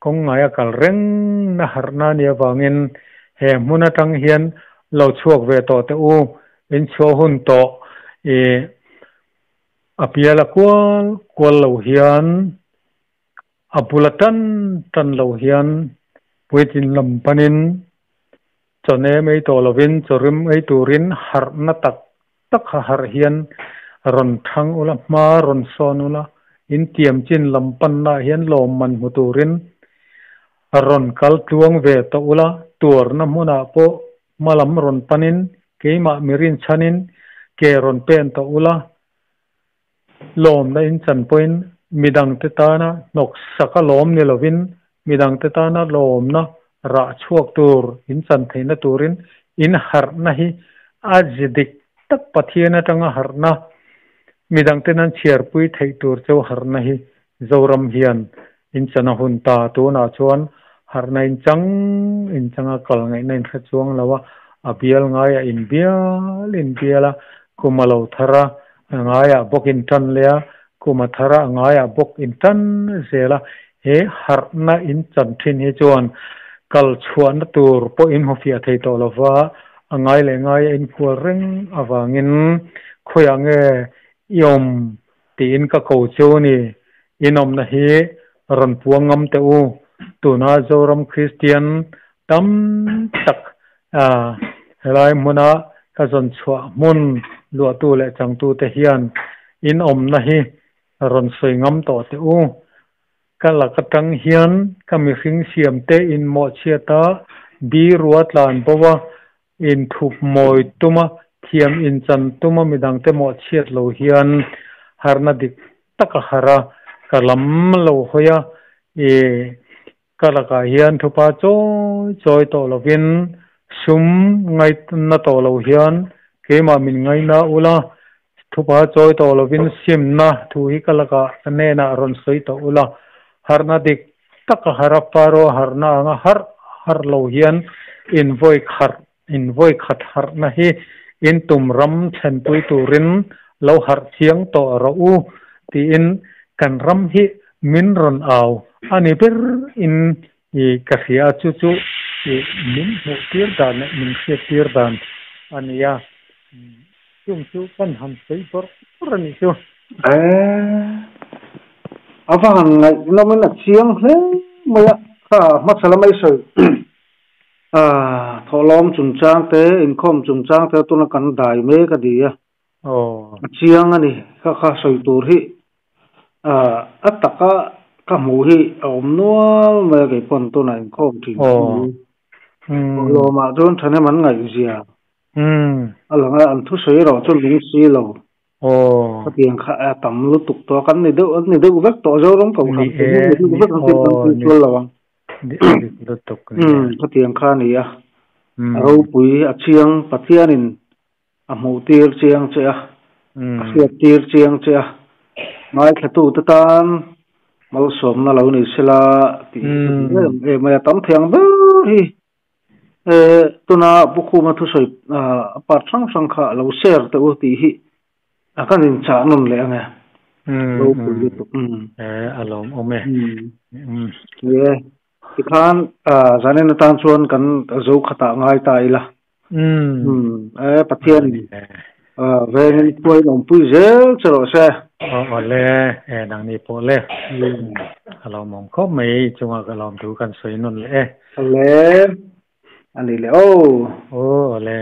Speaker 2: kawng ngaia kal rengna harhna a nih avangin he hmun atang hian lo chhuak ve tawh teh u, in chhuah hun tawh i a piala kual kual lo hian a bula tan tan lo hian puitlin lam panin Chawnem ei tawh lovin chawrim ei turin harhna tak tak ha harh hian rawn thang ula, hma rawn sawn ula, in tiam chin lam pannaah hian lawmman hmu turin rawn kal tluang ve tawh ula, tuarna hmunah pawh hma lam rawn panin keimah mi rinchhanin ke rawn pen tawh ula, lawmna in chan pawhin midangte tana hnawksak a lawm ni lovin midangte tana lawmna rah chhuak tur in chan theihna turin in harhna hi a zi dik tak Pathian atanga harhna midangten an chhiarpui theih tur cheu harhna hi Zoram hian in chan a hun ta. Tunah chuan harhna in chang in changa kal ngaihna in hre chuang lo a, a bial ngaiah in bial in bial a, kum a lo thar a, a ngaiah bawk in tan leh a, kum a thar a, a ngaiah bawk in tan zel a. He harhna in chan thin hi chuan kal chhuahna tur pawh in hmu fiah thei tawh lo va, a ngai leh ngaia in kual reng avangin khawiah nge i awm Tiin ka ko chu ni. Inawmna hi rawn puang ngam teh u. Tuna Zoram Kristian tam tak helai hmuna ka zawn chhuah hmun luahtu leh changtute hian inawmna hi rawn sawi ngam tawh teh u. Ka lak atang hian ka mihring siamte inmawhchhiata birua tlan bo a, Inthup mawi tuma thiam inchan tuma midangte mawhchhiat lo hian harhna dik tak a harh a, ka lam lo hawi a, i ka lakah hian thupa chawi chawi tawh lovin sum ngaihna tawh lo hian keimah min ngaina ula, thupa chawi tawh lovin simna thu hi ka lakah ka hnenah rawn sawi tawh ula, harhna dik Tak a harh a, Faro harhna anga harh harh lo hian in vawi kharh, in vawi khat harhna hi in tum ram thlenpui turin lo harh chiang tawh rawh u tiin kan ram hi min rawn au a ni ber in i ka hria a, chu chu i min hmuh tir dan leh min hriat tir dan a ni a, chung chu kan han sawi bawrh bawrh a nih chu.
Speaker 1: Eh, a va han ngaihnawmin a chiang hle mai a, kha hmasa lama i sawi thawhlawm chungchang te, inkhawm chungchang te tuna kan dai mek a ni a, a chiang a ni, kha kha sawi tur hi a taka ka hmuh hi a awm nual mai a keipawn tuna inkhawm thin chu thawhlawmah chuan thahnem an ngaihzia a lang a, an thusawi erawh chu lung si lo.
Speaker 2: Aw.
Speaker 1: Khatiang kha a tam lutuk tawh a, kan ni deuh an ni deuh vek tawh Zoram ko khan
Speaker 2: Ni e,
Speaker 1: ni deuh vek ang chu kan tih sual lo ang.
Speaker 2: Ni a dik lutuk ni e.
Speaker 1: Umm khatiang kha a ni a, a ropui a chiang Pathianin a hmuh tir chiang che a, a hriat tir chiang che a, ngaithlatute tan malsawmna lo ni sela tih hi ka duh em em mai a, tam thei ang ber hi. Tuna Pu Khuma thusawi a part hrang hrang kha lo share teh u tih hi a kan inchah nawn leh ang e. Ropui lutuk.
Speaker 2: A lawmawm e.
Speaker 1: Ni e. Tikhan zanin atan chuan kan zo khatah ngai ta ila. Pathian vengin khuain awmpui zel che rawh se.
Speaker 2: Aw le, e nangni pawh le. A lawmawm khawp mai chunga ka lawm thu kan sawi nawn leh e.
Speaker 1: Le, a ni le aw.
Speaker 2: Aw le.